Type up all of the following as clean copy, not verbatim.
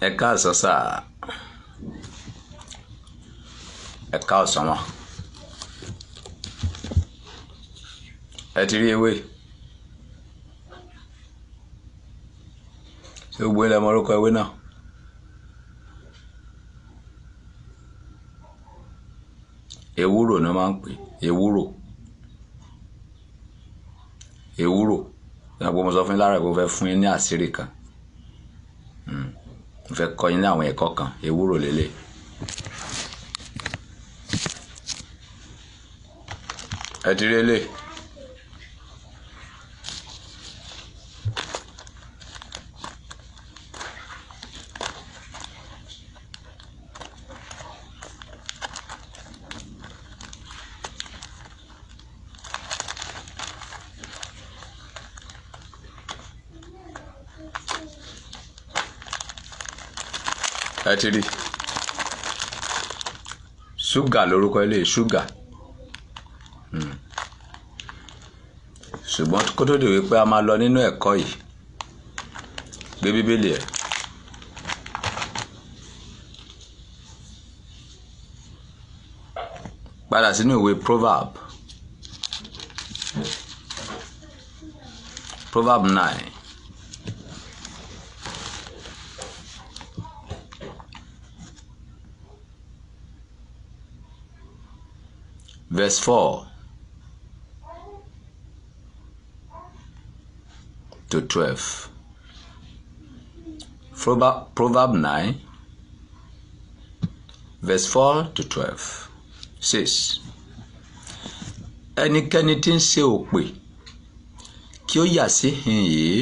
Ẹ káàsán sà, ẹ káàsán mà. Ẹ ti rí ewé. Ṣé gbogbo yín lẹ mọ orúkọ ewé náà? Ewúro ni wọ́n máa ń pè é, ewúro. Ewúro. Ṣé mo sọ fún yín láàárọ̀ pé mo fẹ́ fún yín ní àṣírí kan? Mo fẹ́ kọ́ yín ní àwọn ẹ̀kọ́ kan. Ewúro lélẹ̀. Ẹ ti rí eléyìí. Ẹ ti rí. Ṣúgà lórúkọ eléyìí, ṣúgà. Ṣùgbọ́n kó tó di wípé a máa lọ nínú ẹ̀kọ́ yìí, gbé Bíbélì ẹ̀. Padà sínú ìwé Proverb. Proverb 9. Verse 4 to 12. Proverb 9, verse 4 to 12 says, Ẹnikẹ́ni tí ń ṣe òpè kí ó yà sí ìhín yìí,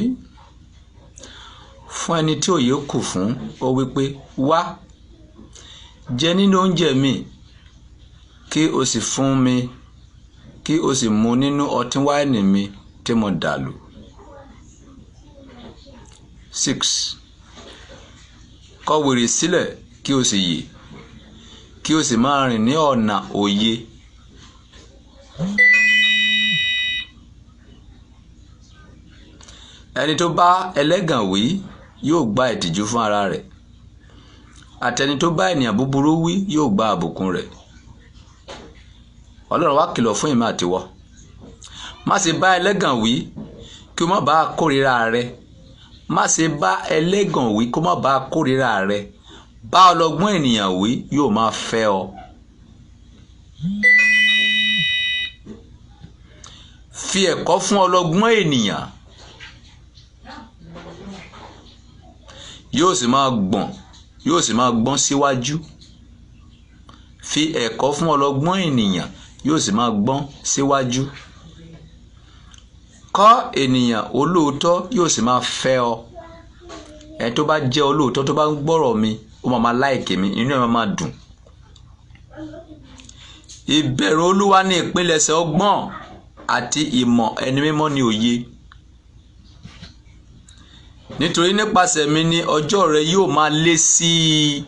fún ẹni tí òye kù fún, ó wí pé, wá, jẹ nínú oúnjẹ mi, kí o sì fún mi, kí o sì mu nínú ọtí wáìnì mi tí mo dàlù. 6. Kọ wèrè sílẹ̀ kí o sì yè, kí o sì máa rìn ní ọ̀nà òye. Ẹni tó bá ẹlẹ́gàn wí yóò gba ìtìjú fún ara rẹ̀, àtẹni tó bá ènìyàn búburú wí yóò gba àbùkún rẹ̀. Ọlọ́run wá kìlọ̀ fún èmi àtiwọ́. Má ṣe bá ẹlẹ́gàn wí kí o má bá kórìíra rẹ. Má ṣe bá ẹlẹ́gàn wí kó má bá kórìíra rẹ. Bá ọlọ́gbọ́n ènìyàn wí yóò máa fẹ́ ọ. Fi ẹ̀kọ́ fún ọlọ́gbọ́n ènìyàn, yóò sì máa gbọ̀n, yóò sì máa gbọ́n síwájú. Fi ẹ̀kọ́ fún ọlọ́gbọ́n ènìyàn, yóò sì máa gbọ́n síwájú. Kọ́ ènìyàn olóòótọ́, yóò sì máa fẹ́ ọ. Ẹni tó bá jẹ́ olóòótọ́ tó bá ń gbọ́rọ̀ mi, ó máa máa láìkì mi, inú ẹ̀ máa máa dùn. Ìbẹ̀rù Olúwa ní ìpilẹ̀ṣẹ̀ ọgbọ́n, àti ìmọ̀ ẹni mímọ́ ní òye. Nítorí nípasẹ̀ mi ni ọjọ́ rẹ yóò máa lé sí i,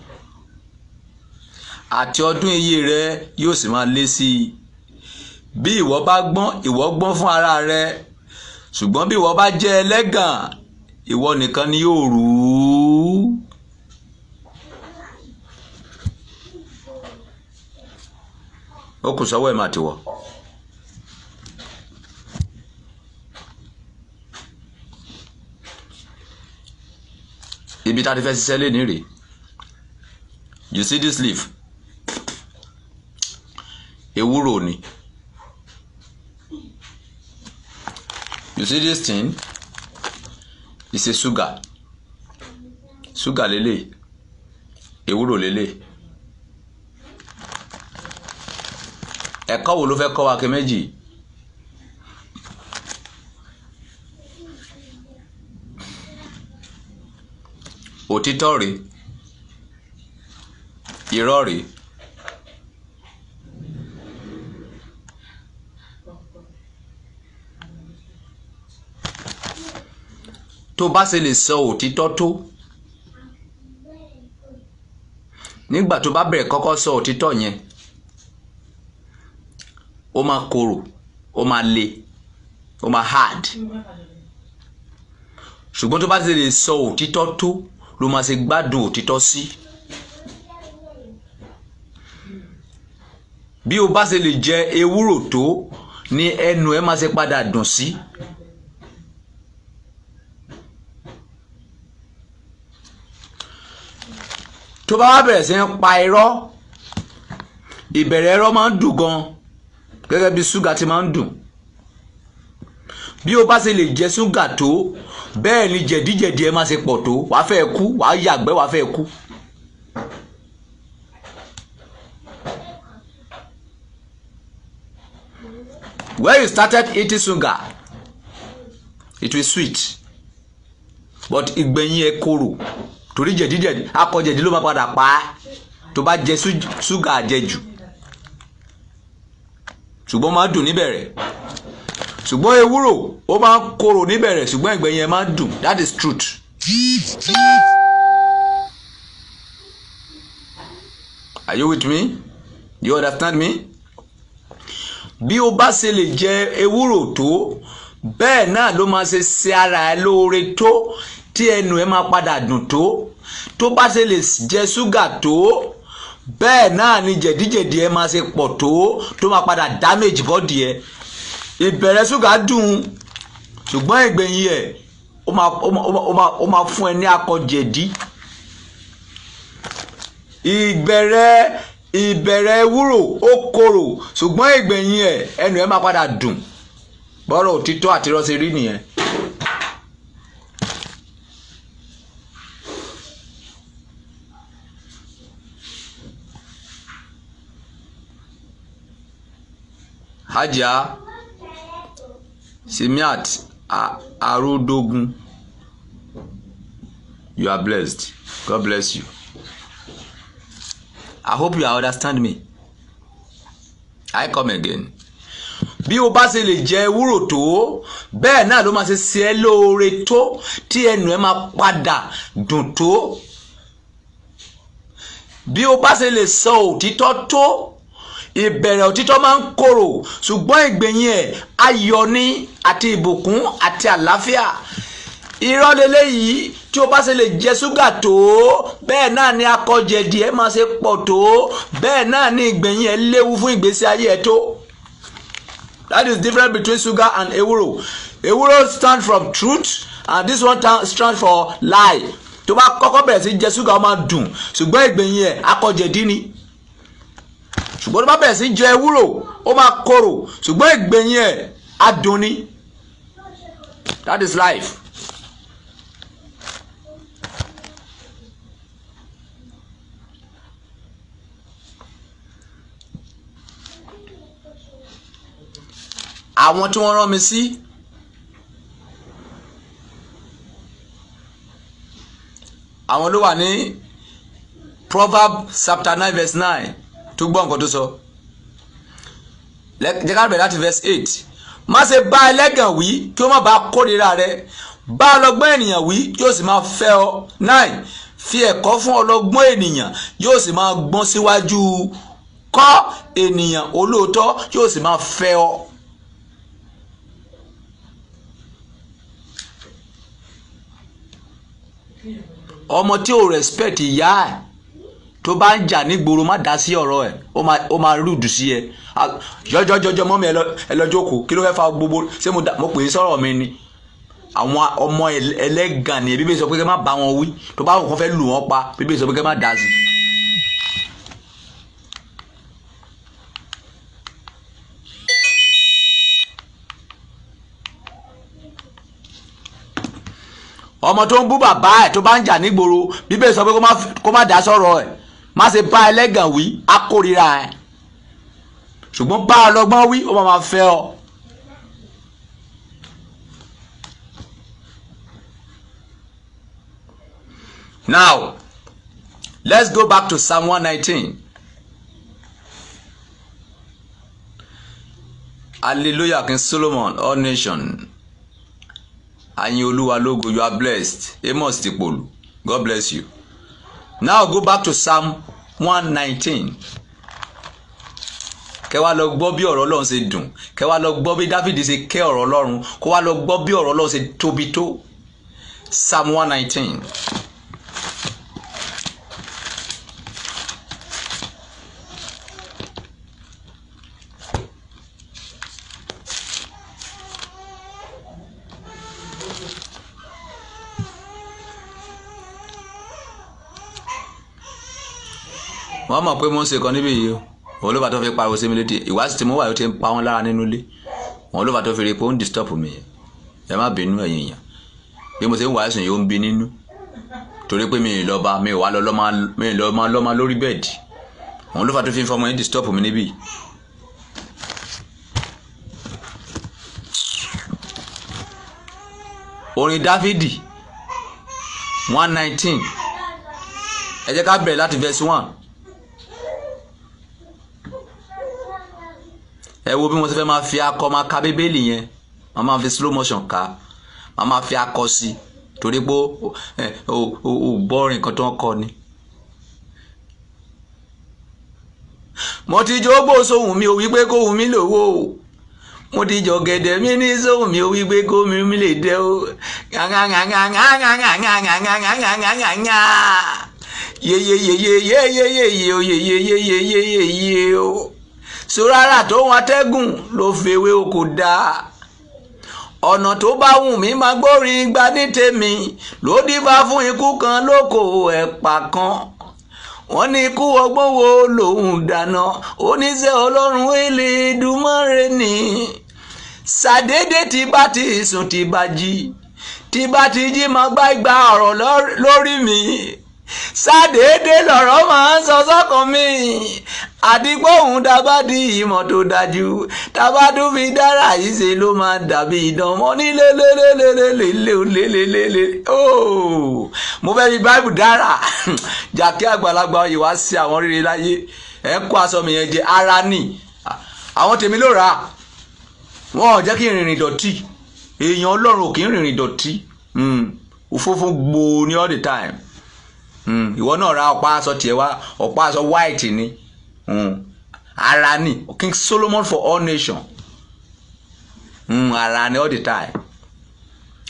àti ọdún iye rẹ yóò sì máa lé sí i. Bí ìwọ bá gbọ́n, ìwọ gbọ́n fún ara rẹ, ṣùgbọ́n bí ìwọ bá jẹ́ ẹlẹ́gàn, ìwọ nìkan ni yóò rú. Ó kù sọ́wọ́ ẹ̀ máa ti wọ̀. Ibi tá a ti fẹ́ ṣiṣẹ́ lénìí rèé. You see this leaf? Ewúro ni. You see this thing? It's a sugar. Sugar lélẹ̀. Ewúro lélẹ̀. Ẹ̀kọ́ wo ló fẹ́ kọ́ wa kí méjì? Òtítọ́ rèé. Irọ́ rèé. Tó bá ṣe lè sọ òtítọ́ tó, nígbà tó bá bẹ̀rẹ̀ kọ́kọ́ sọ òtítọ́ yẹn, ó máa korò, ó máa le, ó máa hard. Ṣùgbọ́n tó bá ṣe lè sọ òtítọ́ tó, ló máa ṣe gbádùn òtítọ́ sí. Bí o bá ṣe lè jẹ ewúro tó ni ẹnu ẹ máa ṣe padà dùn sí. Tó bá wá bẹ̀rẹ̀ sí ń pa irọ́, ìbẹ̀rẹ̀ irọ́ máa ń dùn gan, gẹ́gẹ́ bí ṣúgà ti máa ń dùn. Bí o bá ṣe lè jẹ ṣúgà tó, bẹ́ẹ̀ ni jẹ̀díjẹ̀dí ẹ máa ṣe pọ̀ tó, wàá fẹ́ kú, wàá yàgbẹ́, wàá fẹ́ kú. When you started eating sugar, it will sweet, but ìgbẹ̀yìn ẹ korò, torí jẹ̀díjẹ̀dí akọ̀jẹ̀dí ló máa padà pa á tó bá jẹ ṣúgà àjẹjù. Ṣùgbọ́n máa dùn níbẹ̀rẹ̀, ṣùgbọ́n ewúro ó máa ń korò níbẹ̀rẹ̀, ṣùgbọ́n ìgbẹ̀yìn ẹ máa ń dùn. That is truth. Are you with me? You understand me? Bí o bá ṣe lè jẹ ewúro tó, bẹ́ẹ̀ náà ló máa ṣe ṣe ara ẹ lóore tó, tí ẹnu ẹ máa padà dùn tó. Tó bá ṣe lè jẹ ṣúgà tó, bẹ́ẹ̀ náà ni jẹ̀díjẹ̀dí ẹ máa ṣe pọ̀ tó, tó máa padà damage body ẹ. Ìbẹ̀rẹ̀ ṣúgà dùn, ṣùgbọ́n ìgbẹ̀yìn ẹ̀ ó máa fún ẹ ní akọ jẹ̀dí. Ìbẹ̀rẹ̀ ewúro ó korò, ṣùgbọ́n ìgbẹ̀yìn ẹ̀ ẹnu ẹ máa padà dùn. Bọ́rọ̀ òtítọ́ àti irọ́ ṣe rí nìyẹn. Hajia Simiat Arodogun, you are blessed. God bless you. I hope you understand me. I come again. Bí o bá ṣe lè jẹ ewúro tó, bẹ́ẹ̀ náà ló máa ṣe ṣe ẹ́ lóore tó, tí ẹnu ẹ máa padà dùn tó. Bí o bá ṣe lè sọ òtítọ́ tó, ìbẹ̀rẹ̀ òtítọ́ máa ń korò, ṣùgbọ́n ìgbẹ̀yìn ẹ̀ ayọ̀ ni àti ìbùkún àti àlàáfíà. Irọ́ leléyìí, tí o bá ṣe lè jẹ ṣúgà tó, bẹ́ẹ̀ náà ni akọ̀jẹ̀dì ẹ máa ṣe pọ̀ tó, bẹ́ẹ̀ náà ni ìgbẹ̀yìn ẹ léwu fún ìgbésí ayé ẹ tó. That is difference between sugar and ewúro. Ewúro stand from truth and this one stand for lie. Tó bá kọ́kọ́ bẹ̀rẹ̀ sí jẹ ṣúgà, ó máa dùn, ṣùgbọ́n ìgbẹ̀yìn ẹ̀ akọ̀jẹ̀dì ni. Ṣùgbọ́n tó bá bẹ̀rẹ̀ sí jẹ ewúro, ó máa korò, ṣùgbọ́n ìgbẹ̀yìn ẹ̀ adùn ni. That is life. Àwọn tí wọ́n rán mi sí, àwọn ló wà ní Proverb chapter 9 verse 9. Tó gbọ́ nǹkan tó sọ, jẹ́ ká bẹ̀rẹ̀ láti verse 8. Má ṣe bá ẹlẹ́gàn wí, kí ó má bàa kórìíra rẹ. Bá ọlọ́gbọ́n ènìyàn wí, yóò sì máa fẹ́ ọ. 9. Fi ẹ̀kọ́ fún ọlọ́gbọ́n ènìyàn, yóò sì máa gbọ́n síwájú. Kọ́ ènìyàn olóòótọ́, yóò sì máa fẹ́ ọ. Ọmọ tí ò respect ìyá ẹ̀, tó bá ń jà nígboro, má dá sí ọ̀rọ̀ ẹ̀, ó máa rude sí ẹ. Jọjọjọjọ mọ́ mi, ẹ lọ jókòó. Kí ló fẹ́ fa gbogbo? Ṣé mo pè é sọ̀rọ̀ mi ni? Àwọn ọmọ ẹlẹ́gàn ni. Bíbélì sọ pé kẹ́ má bá wọn wí. Tó bá wọn kàn fẹ́ lù wọ́n pa, Bíbélì sọ pé kẹ́ má dá sí. Ọmọ tó ń bú bàbá ẹ̀, tó bá ń jà nígboro, Bíbélì sọ pé kó má dá sọ̀rọ̀ ẹ̀. Má ṣe bá ẹlẹ́gàn wí, á kórìíra ẹ̀, ṣùgbọ́n bá ọlọ́gbọ́n wí, ó máa fẹ́ ọ. Now, let's go back to Psalm 119. Hallelujah, King Solomon, all nation. Ayin Olúwa lógo, you are blessed. Amos Tipolu, God bless you. Now go back to Psalm 119. Kẹ́ wá lọ gbọ́ bí ọ̀rọ̀ Ọlọ́run ṣe dùn. Kẹ́ wá lọ gbọ́ bí Dáfídì ṣe kẹ́ ọ̀rọ̀ Ọlọ́run. Kó wá lọ gbọ́ bí ọ̀rọ̀ Ọlọ́run ṣe tóbi tó. Psalm 119. Wọ́n mọ̀ pé mo ń ṣe kan níbí yìí o. Òun ló bá tó fi pariwo sí mi létí. Ìwáṣí tí mo wà yóò ti ń pa wọ́n lára nínú ilé. Òun ló bá tó fi rí i pé ó ń disturb mi yẹn. Ẹ má bínú, ẹ̀yin èèyàn. Bí mo ṣe ń wàásù yìí, ó ń bí nínú. Torí pé mi ì lọ́ba, mi ì wá lọ lọ́mọ, mi ì lọ́mọ lọ́mọ lórí bed. Òun ló fà tó fi ń fọmọ yẹn disturb mi níbí. Orin Dáfídì 119, ẹ jẹ́ ká bẹ̀rẹ̀ láti verse 1. Ẹ wo bí mo ṣe fẹ́ máa fi akọ máa ka Bíbélì yẹn. Máa máa fi slow motion ka, máa máa fi akọ sí, torí pé ó gbọ́rin nǹkan tó ń kọ ni. Mo ti jógbó sóhun mi ò wí pé kóhun mi lówó o. Mo ti jọ gẹ̀dẹ̀ mi ní sóhun mi ò wí pé kóhun mi lè dẹ́ o. Ŋaŋaŋaŋaŋaŋaŋaŋaŋaŋaŋaŋaŋa yeyeyeyeyeyeyeye oyeyeyeyeyeye o. Sòrárà tó wọn atẹ́gùn ló fewé o kò dáa. Ọ̀nà tó bá wù mí máa gbórin gba ní tèmi ló dífá fún ikú kan lóko ẹ̀pà kan. Wọ́n ní ikú ọgbọ́n wo lòun dáná, oníṣẹ́ Ọlọ́run Elédùmarè ni. Ṣàdédé tí bá ti sùn, tí bá jí, tí bá ti jí, máa gbá ìgbà ọ̀rọ̀ lórí mi. Ṣàdédé lọ̀rọ̀ máa ń sọ sọ́kàn mi. Àdìgbòhùn dábàá di ìmọ̀ tó dájú, tábàdún fi dára yìí ṣe ló máa dàbí idán mọ́ ní lélélélélélélélélélé. Ooo, mo fẹ́ fi Báìbù dára jàkí. Àgbàlagbà yìí wá sí àwọn rere láyé. Ẹ̀ ń kó aṣọ mi yẹn jẹ ara nì. Àwọn tèmi ló rà á. Wọn ò jẹ́ kí n rìnrìn dọ̀tí. Èèyàn Ọlọ́run ò kì í rìnrìn dọ̀tí. Òfófó gbòó ní all the time. Ìwọ náà ra ọ̀pá aṣọ tiẹ̀ wá, ọ̀pá aṣọ white ni. Ara ni King Solomon for all nations. Ara ni all the time.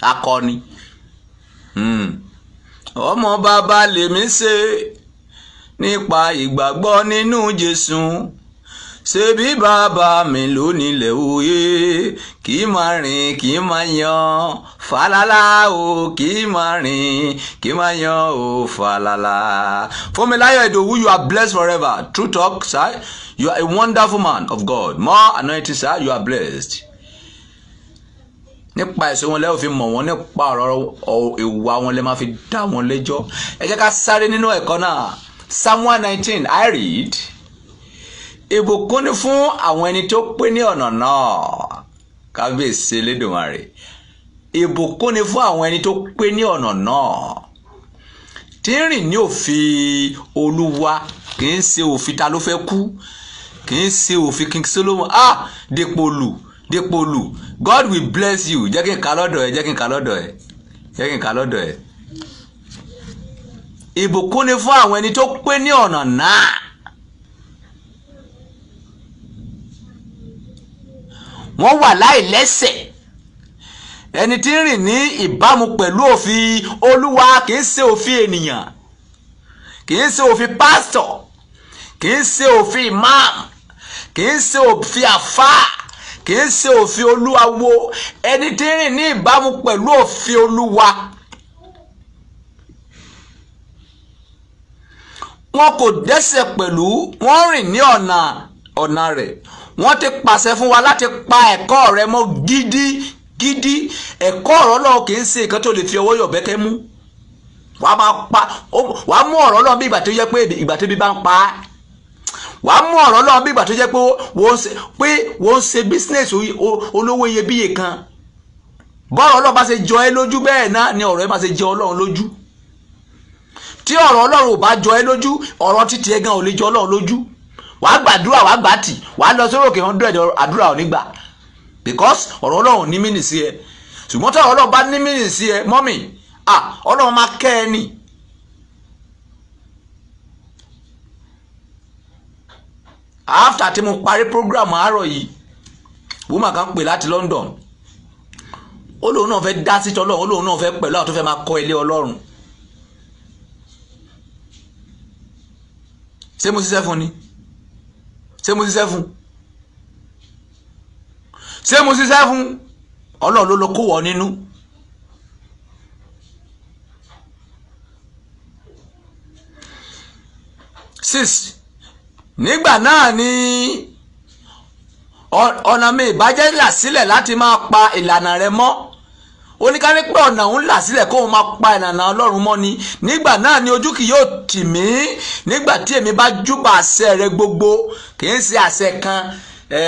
Akọni. Ọmọ bàbá lèmi ṣe nípa ìgbàgbọ́ nínú Jésù. Ṣebí bàbá mi ló nílẹ̀ òye, kì í máa rìn, kì í máa yan fàlàlà o, kì í máa rìn, kì í máa yan o fàlàlà. Fúnmiláyọ̀ Ìdòwú, you are blessed forever. True talk, sir. You are a wonderful man of God. More anointing, sir. You are blessed. Nípa èso wọn lẹ́wọ̀n fi mọ̀ wọ́n, nípa ọ̀rọ̀ ìwà wọn lẹ́ máa fi dá wọn lẹ́jọ́. Ẹ jẹ́ ká sáré nínú ẹ̀kọ́ náà. Psalm 119, I read. Ìbùkún ni fún àwọn ẹni tó pé ní ọ̀nà náà. Kábíyèsí Elédùmarè. Ìbùkún ni fún àwọn ẹni tó pé ní ọ̀nà náà, tí ń rìn ní òfin Olúwa. Kì í ṣe òfin ta ló fẹ́ kú, kì í ṣe òfin King Solomon. Ah, Dèpòlù, Dèpòlù, God will bless you. Jẹ́ kí n kà lọ́dọ̀ ẹ, jẹ́ kí n kà lọ́dọ̀ ẹ, jẹ́ kí n kà lọ́dọ̀ ẹ. Ìbùkún ni fún àwọn ẹni tó pé ní ọ̀nà náà. Wọ́n wà láìlẹ́ṣẹ̀. Ẹni tí ń rìn ní ìbámu pẹ̀lú òfin Olúwa. Kì í ṣe òfin ènìyàn, kì í ṣe òfin pásítọ̀, kì í ṣe òfin imam, kì í ṣe òfin àfáà, kì í ṣe òfin olúwawo. Ẹni tí ń rìn ní ìbámu pẹ̀lú òfin Olúwa. Wọn kò dẹ́ṣẹ̀ pẹ̀lú, wọ́n rìn ní ọ̀nà rẹ̀. Wọ́n ti pàṣẹ fún wa láti pa ẹ̀kọ́ rẹ̀ mọ́ gidi gidi. Ẹ̀kọ́ ọ̀rọ̀ náà kì í ṣe nǹkan tó lè fi ọwọ́ yọ̀bẹ́kẹ́ mú. Wàá máa pa, wàá mú ọ̀rọ̀ náà bí ìgbà tó yẹ pé ìgbà tó bí bá ń pa á. Wàá mú ọ̀rọ̀ náà bí ìgbà tó jẹ́ pé wọ́n ń ṣe business olówó iyebíye kan. Bọ́ọ̀rọ̀ Ọlọ́run bá ṣe jọ ẹ́ lójú, bẹ́ẹ̀ náà ni ọ̀rọ̀ ẹ máa ṣe jọ Ọlọ́run lójú. Tí ọ̀rọ̀ Ọlọ́run ò bá jọ ẹ́ lójú, ọ̀rọ̀ títí ẹ gan ò lè jọ Ọlọ́run lójú. Wàá gbàdúrà, wàá gbà tì, wàá lọ sórí òkè 100, àdúrà ò ní gbà, because ọ̀rọ̀ Ọlọ́run ní meaning sí ẹ. Ṣùgbọ́n tí ọ̀rọ̀ Ọlọ́run bá ní meaning sí ẹ, mummy, ah, Ọlọ́run máa kẹ́ ẹ nì. After tí mo parí program àárọ̀ yìí, woman kan pè láti London. Ó lóun náà fẹ́ dá sí tọ́lọ́run, ó lóun náà fẹ́ pẹ̀lú àwọn tó fẹ́ máa kọ́ ilé Ọlọ́run. Ṣé mo ṣiṣẹ́ fún ni? Ṣé mo ṣiṣẹ́ fún? Ṣé mo ṣiṣẹ́ fún? Ọlọ́run ló lọ kó wọ nínú. 6. Nígbà náà ni ọ̀nà mi ìbá jẹ́ là sílẹ̀ láti máa pa ìlànà rẹ mọ́. Ó ní ká ní pé ọ̀nà òun là sílẹ̀ kóun máa pa ìlànà Ọlọ́run mọ́ ni. Nígbà náà ni ojú kì yóò tì mí nígbà tí èmi bá júbà àṣẹ rẹ gbogbo. Kì í ṣe àṣẹ kan.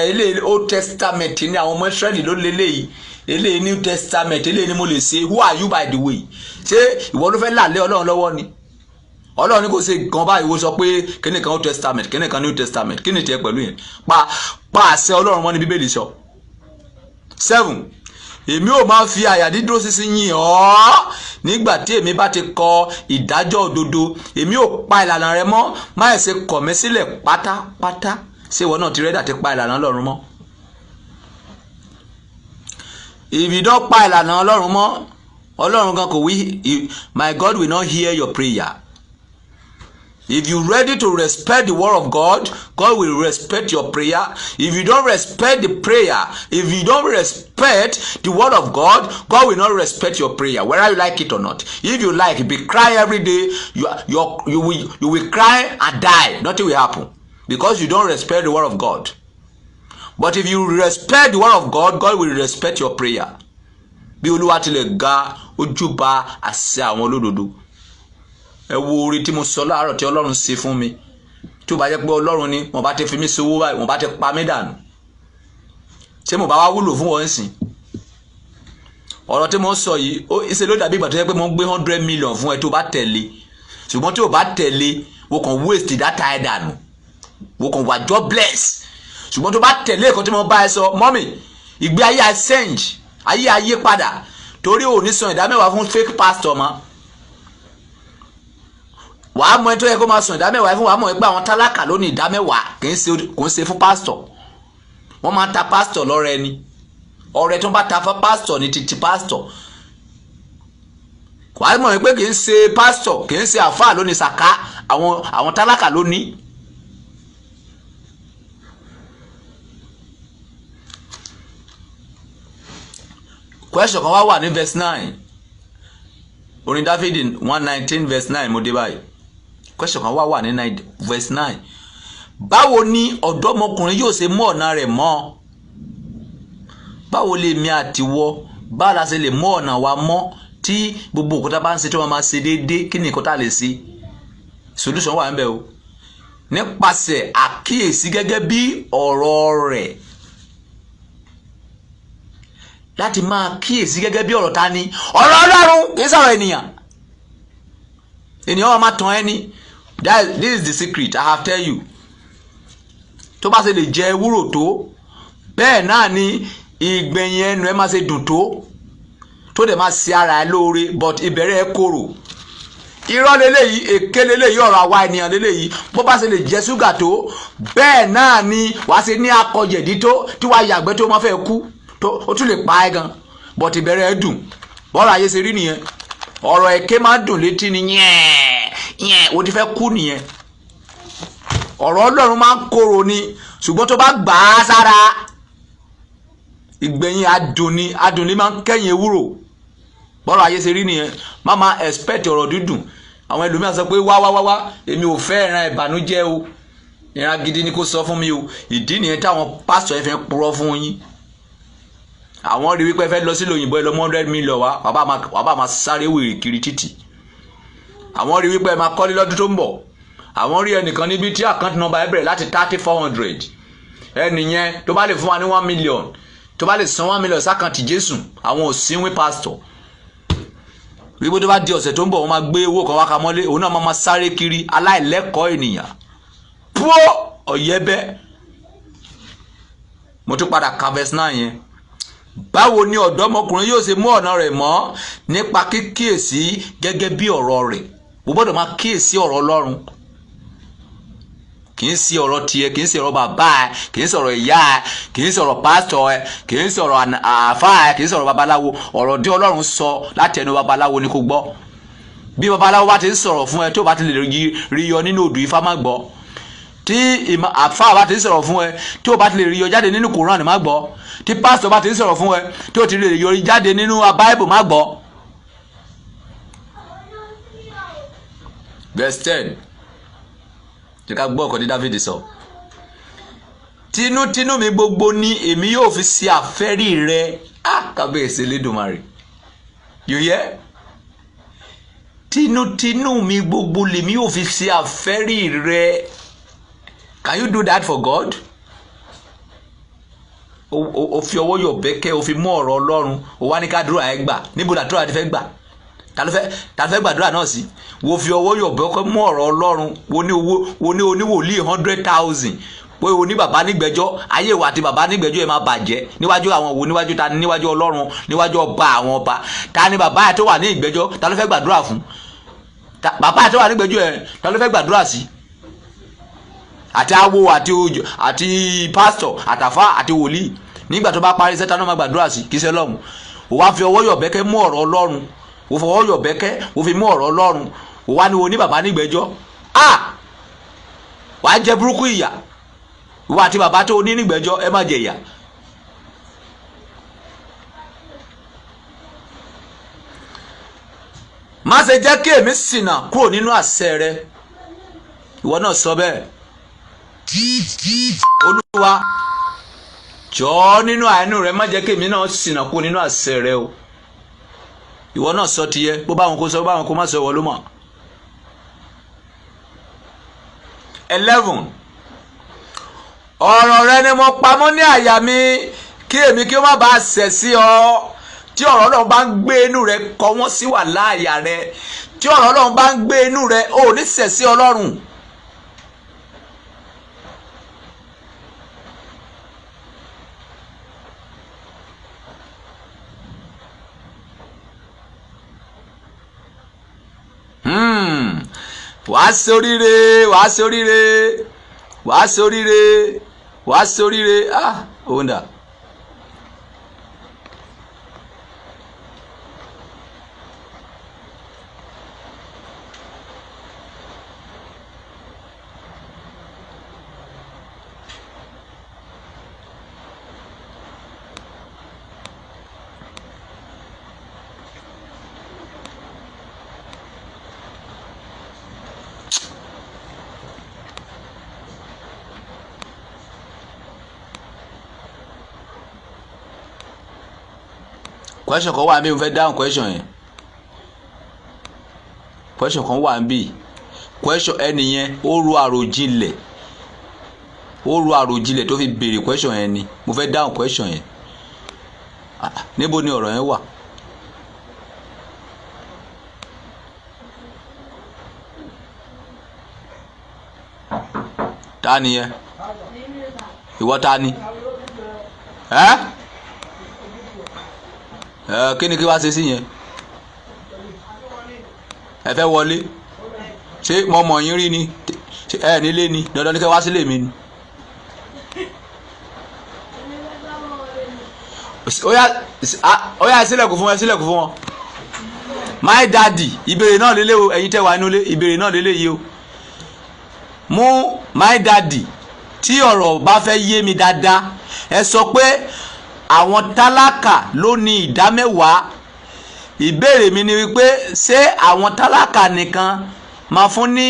Ilé Old Testament ní àwọn ọmọ Israẹli ló lélẹ́yìí. Eléyìí New Testament, eléyìí ni mo lè ṣe. Who are you, by the way? Ṣé ìwọ ló fẹ́ là lé Ọlọ́run lọ́wọ́ ni? Ọlọ́run ní kò ṣe gan báyìí, wo sọ pé kíní kan Old Testament, kíní kan New Testament? Kíni tiẹ̀ pẹ̀lú yẹn? Pa àṣẹ Ọlọ́run mọ́ ní Bíbélì sọ. 7. Èmi ò máa fi àyà dídúró ṣinṣin yìn ọ́ nígbà tí èmi bá ti kọ ìdájọ́ òdodo. Èmi ò pa ìlànà rẹ mọ́, má ẹ̀ ṣe kọ̀ mí sílẹ̀ pátápátá. Ṣé ìwọ náà ti ready àti pa ìlànà Ọlọ́run mọ́? If you don't pa ìlànà Ọlọ́run mọ́, Ọlọ́run gan kò wí, my God will not hear your prayer. If you ready to respect the word of God, God will respect your prayer. If you don't respect the prayer, if you don't respect the word of God, God will not respect your prayer, whether you like it or not. If you like, be cry every day, you will cry and die. Nothing will happen because you don't respect the word of God. But if you respect the word of God, God will respect your prayer. Bí Olúwa tilẹ̀ ga, ó júbà àṣẹ àwọn olódodo. Ẹ wo orí tí mo sọ láàárọ̀ tí Ọlọ́run ṣe fún mi. Tí ó bá jẹ́ pé Ọlọ́run ni, wọ́n bá ti fi mí sowó báyìí, wọ́n bá ti pa mí dànù. Ṣé mo bá wá wúlò fún wọn sìn? Ọ̀rọ̀ tí mo ń sọ yìí, ó ṣe ló dàbí ìgbà tó yẹ pé mo ń gbé 100 million fún ẹ tó bá tẹ̀lé. Ṣùgbọ́n tí o bá tẹ̀lé, o kàn waste data ẹ dànù, o kàn wà jobless. Ṣùgbọ́n tó bá tẹ̀lé ẹ̀kọ́ tí mo bá ẹ sọ, mọ́mì, ìgbé ayé á change, ayé ayé padà, torí ò ní san ìdá mẹ́wàá fún fake pastor mọ́. Wàá mọ ẹni tó yẹ kó máa san ìdá mẹ́wàá fún. Wàá mọ̀ pé àwọn tálákà ló ní ìdá mẹ́wàá, kì í ṣe kò ń ṣe fún pastor. Wọ́n máa ń ta pastor lọ́rẹ ni. Ọrẹ tó ń bá ta fún pastor ní títí pastor. Wàá mọ̀ pé kì í ṣe pastor, kì í ṣe àfáà ló ní sàká, àwọn tálákà ló ní. Question kan wá wà ní verse 9, orin Dáfídì 119 verse 9 mo dé báyìí. Question kan wá wà ní verse 9. Báwo ni ọ̀dọ́mọkùnrin yóò ṣe mú ọ̀nà rẹ̀ mọ́? Báwo lè mi àtiwọ́, báwo la ṣe lè mú ọ̀nà wa mọ́ tí gbogbo òkúta bá ń ṣe tí wọ́n máa ṣe déédéé? Kí ni nǹkan tá a lè ṣe? Solution wà níbẹ̀ o. Nípasẹ̀ àkíyèsí gẹ́gẹ́ bí ọ̀rọ̀ rẹ̀, láti máa kíyèsí gẹ́gẹ́ bí ọ̀rọ̀ ta ni? Ọ̀rọ̀ Ọlọ́run, kì í sọ̀rọ̀ ènìyàn. Ènìyàn wọn máa tàn ẹ́ ní. This is the secret I have tell you. Tó bá ṣe lè jẹ ewúro tó, bẹ́ẹ̀ náà ni ìgbẹ̀yìn ẹnu ẹ máa ṣe dùn tó, tó dẹ̀ máa ṣe ara ẹ lóore, but ìbẹ̀rẹ̀ ẹ korò. Irọ́ leléyìí, èké leléyìí, ọ̀rọ̀ àwa ènìyàn leléyìí. Bó bá ṣe lè jẹ ṣúgà tó, bẹ́ẹ̀ náà ni wàá ṣe ní akọ̀jẹ̀dí tó, tí wàá yàgbẹ́ tó máa fẹ́ kú tó, ó tún lè pa ẹ́ gan, but ìbẹ̀rẹ̀ ẹ dùn. Bọ́ọ̀rọ̀ ayé ṣe rí nìyẹn. Ọ̀rọ̀ èké máa dùn létí ni. Yẹn yẹn, o ti fẹ́ kú nìyẹn. Ọ̀rọ̀ Ọlọ́run máa ń korò ni, ṣùgbọ́n tó bá gbà á sára, ìgbẹ̀yìn adùn ni. Adùn ni máa ń kẹ́yìn ewúro. Bọ́ọ̀rọ̀ ayé ṣe rí nìyẹn. Má máa expect ọ̀rọ̀ dídùn. Àwọn ẹlòmíràn sọ pé, "Wá, wá, wá, wá, èmi ò fẹ́ ìran ìbànújẹ́ o, ìran gidi ni kò sọ fún mi o." Ìdí nìyẹn táwọn pásítọ̀ yẹn fi ń purọ́ fún yín. Àwọn rí wípé ẹ fẹ́ lọ sílùú òyìnbó, ẹ lọ 100 million wá, wàá bá máa sáré wèrè kiri títì. Àwọn rí wípé ẹ máa kọ́lé lọ́dún tó ń bọ̀. Àwọn rí ẹnìkan níbi tí account number ẹ bẹ̀rẹ̀ láti 3400. Ẹnìyẹn tó bá lè fún wa ní 1 million, tó bá lè san 1 million sí account Jésù, àwọn ò sínwín pásítọ̀, wípé tó bá di ọ̀sẹ̀ tó ń bọ̀, wọ́n máa gbé owó kan wá ka mọ́lé. Òun náà máa sáré kiri. Aláìlẹ́kọ̀ọ́ ènìyàn púọ́ ọ̀yẹ́bẹ́. Mo tún padà ka verse 9 yẹn. Báwo ni ọ̀dọ́mọkùnrin yóò ṣe mú ọ̀nà rẹ̀ mọ́? Nípa kíkíyèsí gẹ́gẹ́ bí ọ̀rọ̀ rẹ̀. Mo gbọ́dọ̀ máa kíyèsí ọ̀rọ̀ Ọlọ́run. Kì í ṣe ọ̀rọ̀ tiẹ̀, kì í ṣe ọ̀rọ̀ bàbá ẹ̀, kì í ṣe ọ̀rọ̀ ìyá ẹ̀, kì í ṣe ọ̀rọ̀ pásítọ̀ ẹ̀, kì í ṣe ọ̀rọ̀ àáfàá ẹ̀, kì í ṣe ọ̀rọ̀ babaláwo. Ọ̀rọ̀ tí Ọlọ́run sọ láti ẹnu babaláwo ni kò gbọ́. Bí babaláwo bá ti ń sọ̀rọ̀ fún ẹ, tó bá ti lè rí yọ nínú odù Ifá, má gbọ́. Tí àáfàá bá ti ń sọ̀rọ̀ fún ẹ, tí o bá ti lè rí yọ jáde nínú Koran, má gbọ́. Tí pásítọ̀ bá ti ń sọ̀rọ̀ fún ẹ, tí o ti lè yọ jáde nínú Báíbù, má gbọ́. Verse 10, jẹ́ ká gbọ́ ọ̀kan tí Dáfídì sọ. Tinútinú mi gbogbo ni èmi yóò fi ṣe àfẹ́rí rẹ. Ah, kábíyèsí Elédùmarè. You hear? Tinútinú mi gbogbo lèmi yóò fi ṣe àfẹ́rí rẹ. Can you do that for God? O fi ọwọ́ yọ̀ bẹ́kẹ́, o fi mú ọ̀rọ̀ Ọlọ́run, o wá ní kádúrà ẹ gbà. Níbo làdúrà ti fẹ́ gbà? Ta ló fẹ́ gbàdúrà náà sí? Wo fi ọwọ́ yọ̀ bẹ́kẹ́ mú ọ̀rọ̀ Ọlọ́run, wo ní owó, wo ní oníwòlíì 100,000, pé o ní bàbá nígbẹ́jọ́, ayé wa àti bàbá nígbẹ́jọ́ ẹ máa bàjẹ́ níwájú àwọn wo, níwájú ta ni, níwájú Ọlọ́run, níwájú ọba àwọn ọba. Ta ni bàbá ẹ tó wà ní ìgbẹ́jọ́? Ta ló fẹ́ gbàdúrà fún? Bàbá ẹ tó wà ní ìgbẹ́jọ́ ẹ, ta ló fẹ́ gbàdúrà sí? Àti awo àti ojo àti pásítọ̀ àtàfà àti wòlíì, nígbà tó bá parí iṣẹ́, ta ló máa gbàdúrà sí? Kì í ṣe Ọlọ́run. O wá fi ọwọ́ yọ̀bẹ́kẹ́ mú ọ̀rọ̀ Ọlọ́run, o fọwọ́ yọ̀bẹ́kẹ́, o fi mú ọ̀rọ̀ Ọlọ́run, o wá ní o ní bàbá nígbẹ́jọ́. Ah, wàá jẹ burúkú ìyà. Ìwọ àti bàbá tó ní nígbẹ́jọ́, ẹ má jẹ ìyà. Má ṣe jẹ́ kí èmi ṣìnà kúrò nínú àṣẹ rẹ. Ìwọ náà sọ bẹ́ẹ̀. Olúwa, jọ̀ọ́, nínú àánú rẹ, má jẹ́ kí èmi náà ṣìnà kúrò nínú àṣẹ rẹ o. Ìwọ náà sọ tiẹ̀. Bó bá wọn kó sọ, bó bá wọn kó má sọ, ìwọ ló mọ̀. 11. Ọ̀rọ̀ rẹ ni mo pamọ́ ní àyà mi, kí èmi kí ó má bàa ṣẹ̀ sí ọ. Tí ọ̀rọ̀ Ọlọ́run bá ń gbé inú rẹ, kọ wọ́n sí wà láàyà rẹ. Tí ọ̀rọ̀ Ọlọ́run bá ń gbé inú rẹ, ò ní ṣẹ̀ sí Ọlọ́run. Wàá ṣoríire, wàá ṣoríire, wàá ṣoríire, wàá ṣoríire. Ah, òun dà. Question kan wà níbí, mo fẹ́ dáhùn question yẹn. Question kan wà níbí. Question ẹni yẹn, ó ro àròjinlẹ̀, ó ro àròjinlẹ̀ tó fi béèrè question yẹn ni. Mo fẹ́ dáhùn question yẹn. Ah, níbo ni ọ̀rọ̀ yẹn wà? Ta ni yẹn? Ìwọ ta ni? Ẹ́ ẹ, kí ni kí wá ṣe sí yẹn? Ẹ fẹ́ wọlé? Ṣé mo mọ̀ yín rí ni? Ṣé ẹ nílé ni? Dandan ni kẹ́ wá sílé mi ni. Ó yá, sílẹ̀kùn fún wọn, sílẹ̀kùn fún wọn. My daddy, ìbéèrè náà lélẹ̀ o. Ẹ̀yin tẹ́ wà nínú ilé, ìbéèrè náà lélẹ̀ yìí o. Mú my daddy, tí ọ̀rọ̀ bá fẹ́ yé mi dáadáa, ẹ sọ pé àwọn tálákà ló ní ìdá mẹ́wàá. Ìbéèrè mi ni wípé, ṣé àwọn tálákà nìkan máa fún ní,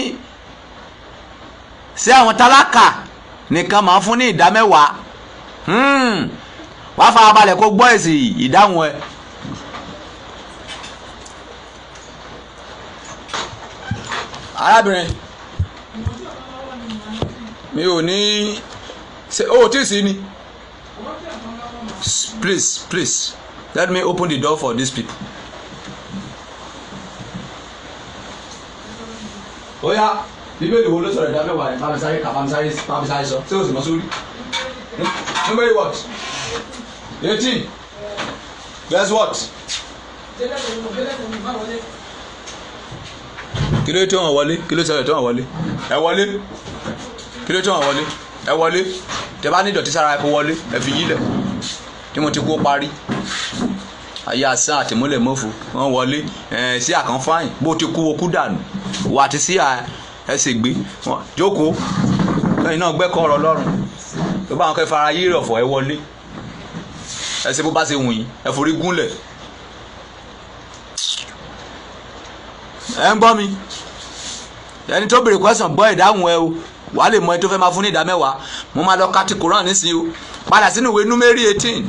ṣé àwọn tálákà nìkan máa fún ní ìdá mẹ́wàá? Wàá farabalẹ̀ kó gbọ́ èsì ìdáhùn ẹ. Arábìnrin, mi ò ní ṣe o tí ì sí ni. Please, please, let me open the door for these people. Ó yá, Bíbélì wo ló sọ̀rọ̀ ìdá mẹ́wàá yẹn? Bá mi sáré kà, bá mi sáré, bá mi sáré sọ. Ṣé o sì mọ sórí? Number what? 18. Guess what? Kí ló tó wọn wọlé? Kí ló sọ̀rọ̀ tó wọn wọlé? Ẹ wọlé. Kí ló tó wọn wọlé? Ẹ wọlé. Tẹ bá ní ìdọ̀tí sára, ẹ kó wọlé. Ẹ fi yí lẹ̀. Tí mo ti kó parí. Ayé asán àtìmúlẹ̀ mọ́fò. Wọ́n wọlé. Ẹ̀ sí àkàn fáyìn. Bó ti kú, okú dànù. Wà á ti sí ẹ sì gbé. Jókòó. Lẹ́yìn náà gbẹ́kọ̀ ọ̀rọ̀ Ọlọ́run. Tó bá wọn kẹ́ fara yí ìrọ̀fọ̀, ẹ wọlé. Ẹ ṣe bó bá ṣe wù yín. Ẹ forí gúnlẹ̀. Ẹ ń gbọ́ mi? Ẹni tó béèrè question, gbọ́ ìdáhùn ẹ o. Wàá lè mọ ẹni tó fẹ́ máa fún ní ìdá mẹ́wàá. Mo máa lọ ka ti Quran nísìnyí o. Padà sínú ìwé Númérì 18.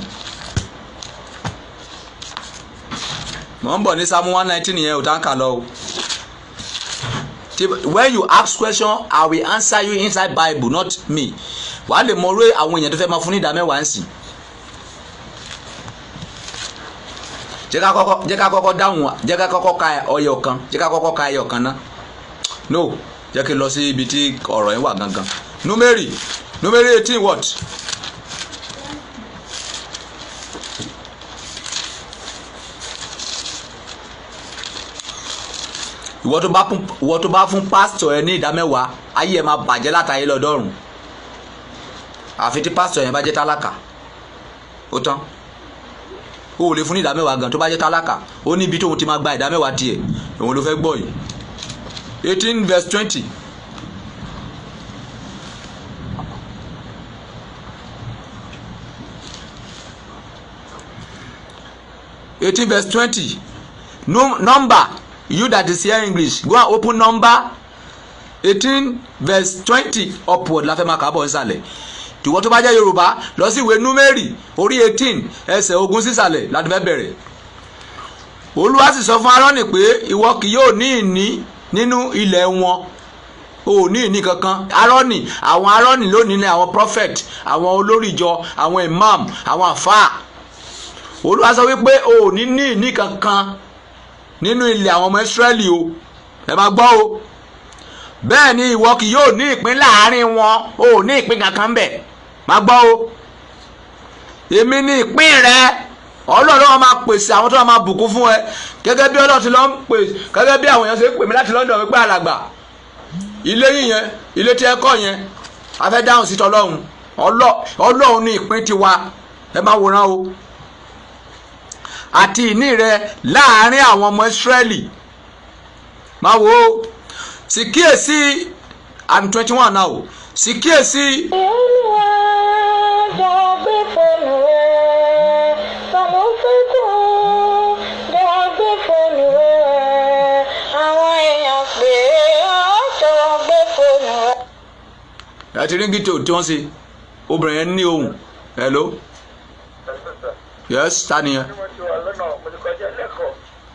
Mo ń bọ̀ ní Psalm 119 yẹn ò tá ń kà lọ o. When you ask question, I will answer you inside Bible, not me. Wàá lè mọ orí àwọn èèyàn tó fẹ́ máa fún ní ìdá mẹ́wàá ń sìn. Jẹ́ ká kọ́kọ́ dáhùn, jẹ́ ká kọ́kọ́ ka ọyọ kan, jẹ́ ká kọ́kọ́ ka ẹyọ kan ná. No, jẹ́ kí n lọ sí ibi tí ọ̀rọ̀ yẹn wà gangan. Númérì 18 what? Ìwọ tó bá fún pásítọ̀ ẹ ní ìdá mẹ́wàá, ayé ẹ máa bàjẹ́ látàyè lọ́dọ́rùn. Àfi tí pásítọ̀ yẹn bá jẹ́ tálákà, ó tán. O ò lè fún ní ìdá mẹ́wàá gan tó bá jẹ́ tálákà. Ó ní ibi tóun ti máa gba ìdá mẹ́wàá tiẹ̀, òun ló fẹ́ gbọ́ yìí. 18 verse 20. 18 verse 20. No, number, you that is here English, go and open number 18 verse 20 upward la fẹ́ máa kà á bọ̀ nísàlẹ̀. Tìwọ́ tó bá jẹ́ Yorùbá, lọ sí ìwé Númérì orí 18 ẹsẹ̀ 20 sísàlẹ̀ láti fẹ́ bẹ̀rẹ̀. Olúwa sì sọ fún Áárónì pé ìwọ kì yóò ní ìní nínú ilẹ̀ wọn. O ò ní ìní kankan. Áárónì, àwọn Áárónì lónìí ni àwọn prophet, àwọn olórí ìjọ, àwọn imam, àwọn àfáà. Olúwa sọ wípé o ò ní ní ìní kankan nínú ilẹ̀ àwọn ọmọ Ísírẹ́lì o. Ẹ máa gbọ́ o. Bẹ́ẹ̀ ni ìwọ kì yóò ní ìpín láàárín wọn. O ò ní ìpín kankan bẹ̀. Máa gbọ́ o. Èmi ni ìpín rẹ. Ọlọ́run wọn máa pèsè àwọn tó máa bùkún fún ẹ. Gẹ́gẹ́ bí Ọlọ́run ti lọ ń pèsè, gẹ́gẹ́ bí àwọn èèyàn ṣe ń pè mí láti London wípé alàgbà, ilé yìí yẹn, ilé tí ẹ kọ́ yẹn, a fẹ́ dáhùn sí tọlọ́run. Ọlọ́run ni ìpín tiwa. Ẹ máa wòran o. Àti ìní rẹ láàárín àwọn ọmọ Ísírẹ́lì. Máa wò ó. Sì kíyèsí, I'm 21 now. Sì kíyèsí. Olúwa, jọ̀wọ́ gbé fóònù rẹ, ta ló fẹ́ kú? Jọ̀wọ́ gbé fóònù rẹ, àwọn èèyàn pè é, jọ̀wọ́ gbé fóònù rẹ. Ẹ ti rí gítò tí wọ́n ṣe, obìnrin yẹn ní ohùn. Hello? Yes, ta ni yẹn?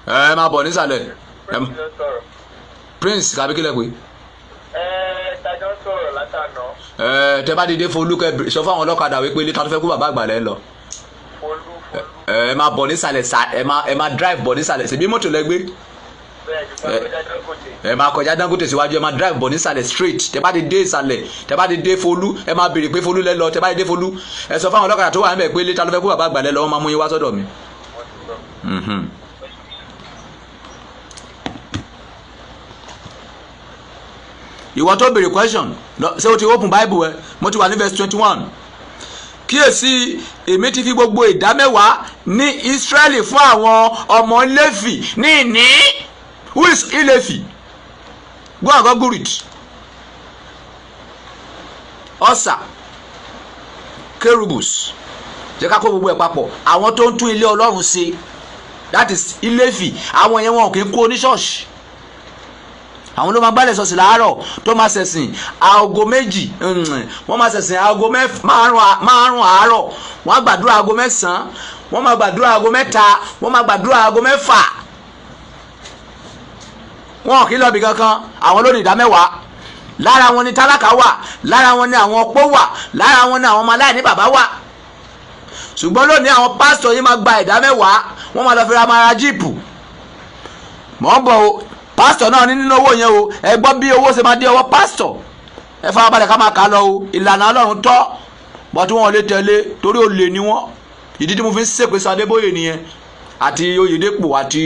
Ẹ máa bọ̀ nísàlẹ̀. Prince tàbí kílẹ̀ pé? Ẹ tẹ bá dìde Folúkẹ́, sọ fún àwọn ọlọ́kadà wípé ilé tó fẹ́ kú bàbá àgbà lẹ́ lọ. Ẹ máa bọ̀ nísàlẹ̀, ẹ máa drive bọ̀ nísàlẹ̀. Ṣèbí mọ́tò lẹ gbé? Ẹ máa kọjá Dangote síwájú, ẹ máa drive bọ̀ nísàlẹ̀ straight. Tẹ bá ti dé ìsàlẹ̀, tẹ bá ti dé Folú, ẹ máa béèrè pé Folú lẹ lọ. Tẹ bá ti dé Folú, ẹ sọ fún àwọn ọlọ́kadà tó wà níbẹ̀ pé ilé tó fẹ́ kú bàbá àgbà lẹ lọ, wọ́n máa mú yín wá sọ́dọ̀ mi. Ìwọ tó béèrè question, ṣé o ti open Bible ẹ? Mo ti wà ní verse 21. Kíyèsí, èmi ti fi gbogbo ìdá mẹ́wàá ní Ísírẹ́lì fún àwọn ọmọ Léfì ní ìní. Who is Léfì? Go and google it. Ọ̀sà, Kerubus, jẹ́ ká kó gbogbo ẹ̀ papọ̀. Àwọn tó ń tún ilé Ọlọ́run ṣe, that is Léfì. Àwọn yẹn wọn kì í kó oníṣọ́ọ̀ṣì. Àwọn ló máa gbálẹ̀ ṣọ́ọ̀ṣì láàárọ̀, tó máa ṣẹ̀sìn aago 2, wọ́n máa ṣẹ̀sìn aago 5 àárọ̀, wọ́n á gbàdúrà aago 9, wọ́n máa gbàdúrà aago 3, wọ́n máa gbàdúrà aago 6. Wọn kì í lọ bí kankan. Àwọn ló ní ìdá mẹ́wàá. Lára wọn ni tálákà wà, lára wọn ni àwọn opó wà, lára wọn ni àwọn ọmọ aláìní bàbá wà. Ṣùgbọ́n lónìí àwọn pásítọ̀ yìí máa gba ìdá mẹ́wàá, wọ́n máa lọ fi ra máa ra jíìpù. Mọ̀ ń bọ̀ o, pásítọ̀ náà ní nínú owó yẹn o. Ẹ gbọ́ bí owó ṣe máa dé ọwọ́ pásítọ̀. Ẹ farabalẹ̀ ká máa kà á lọ o. Ìlànà Ọlọ́run tọ́, bọ́ tí wọ́n lè tẹ̀lé torí olè ni wọ́n. Ìdí tí mo fi ń ṣèpè Sadébóyè nìyẹn, àti Oyèdépò àti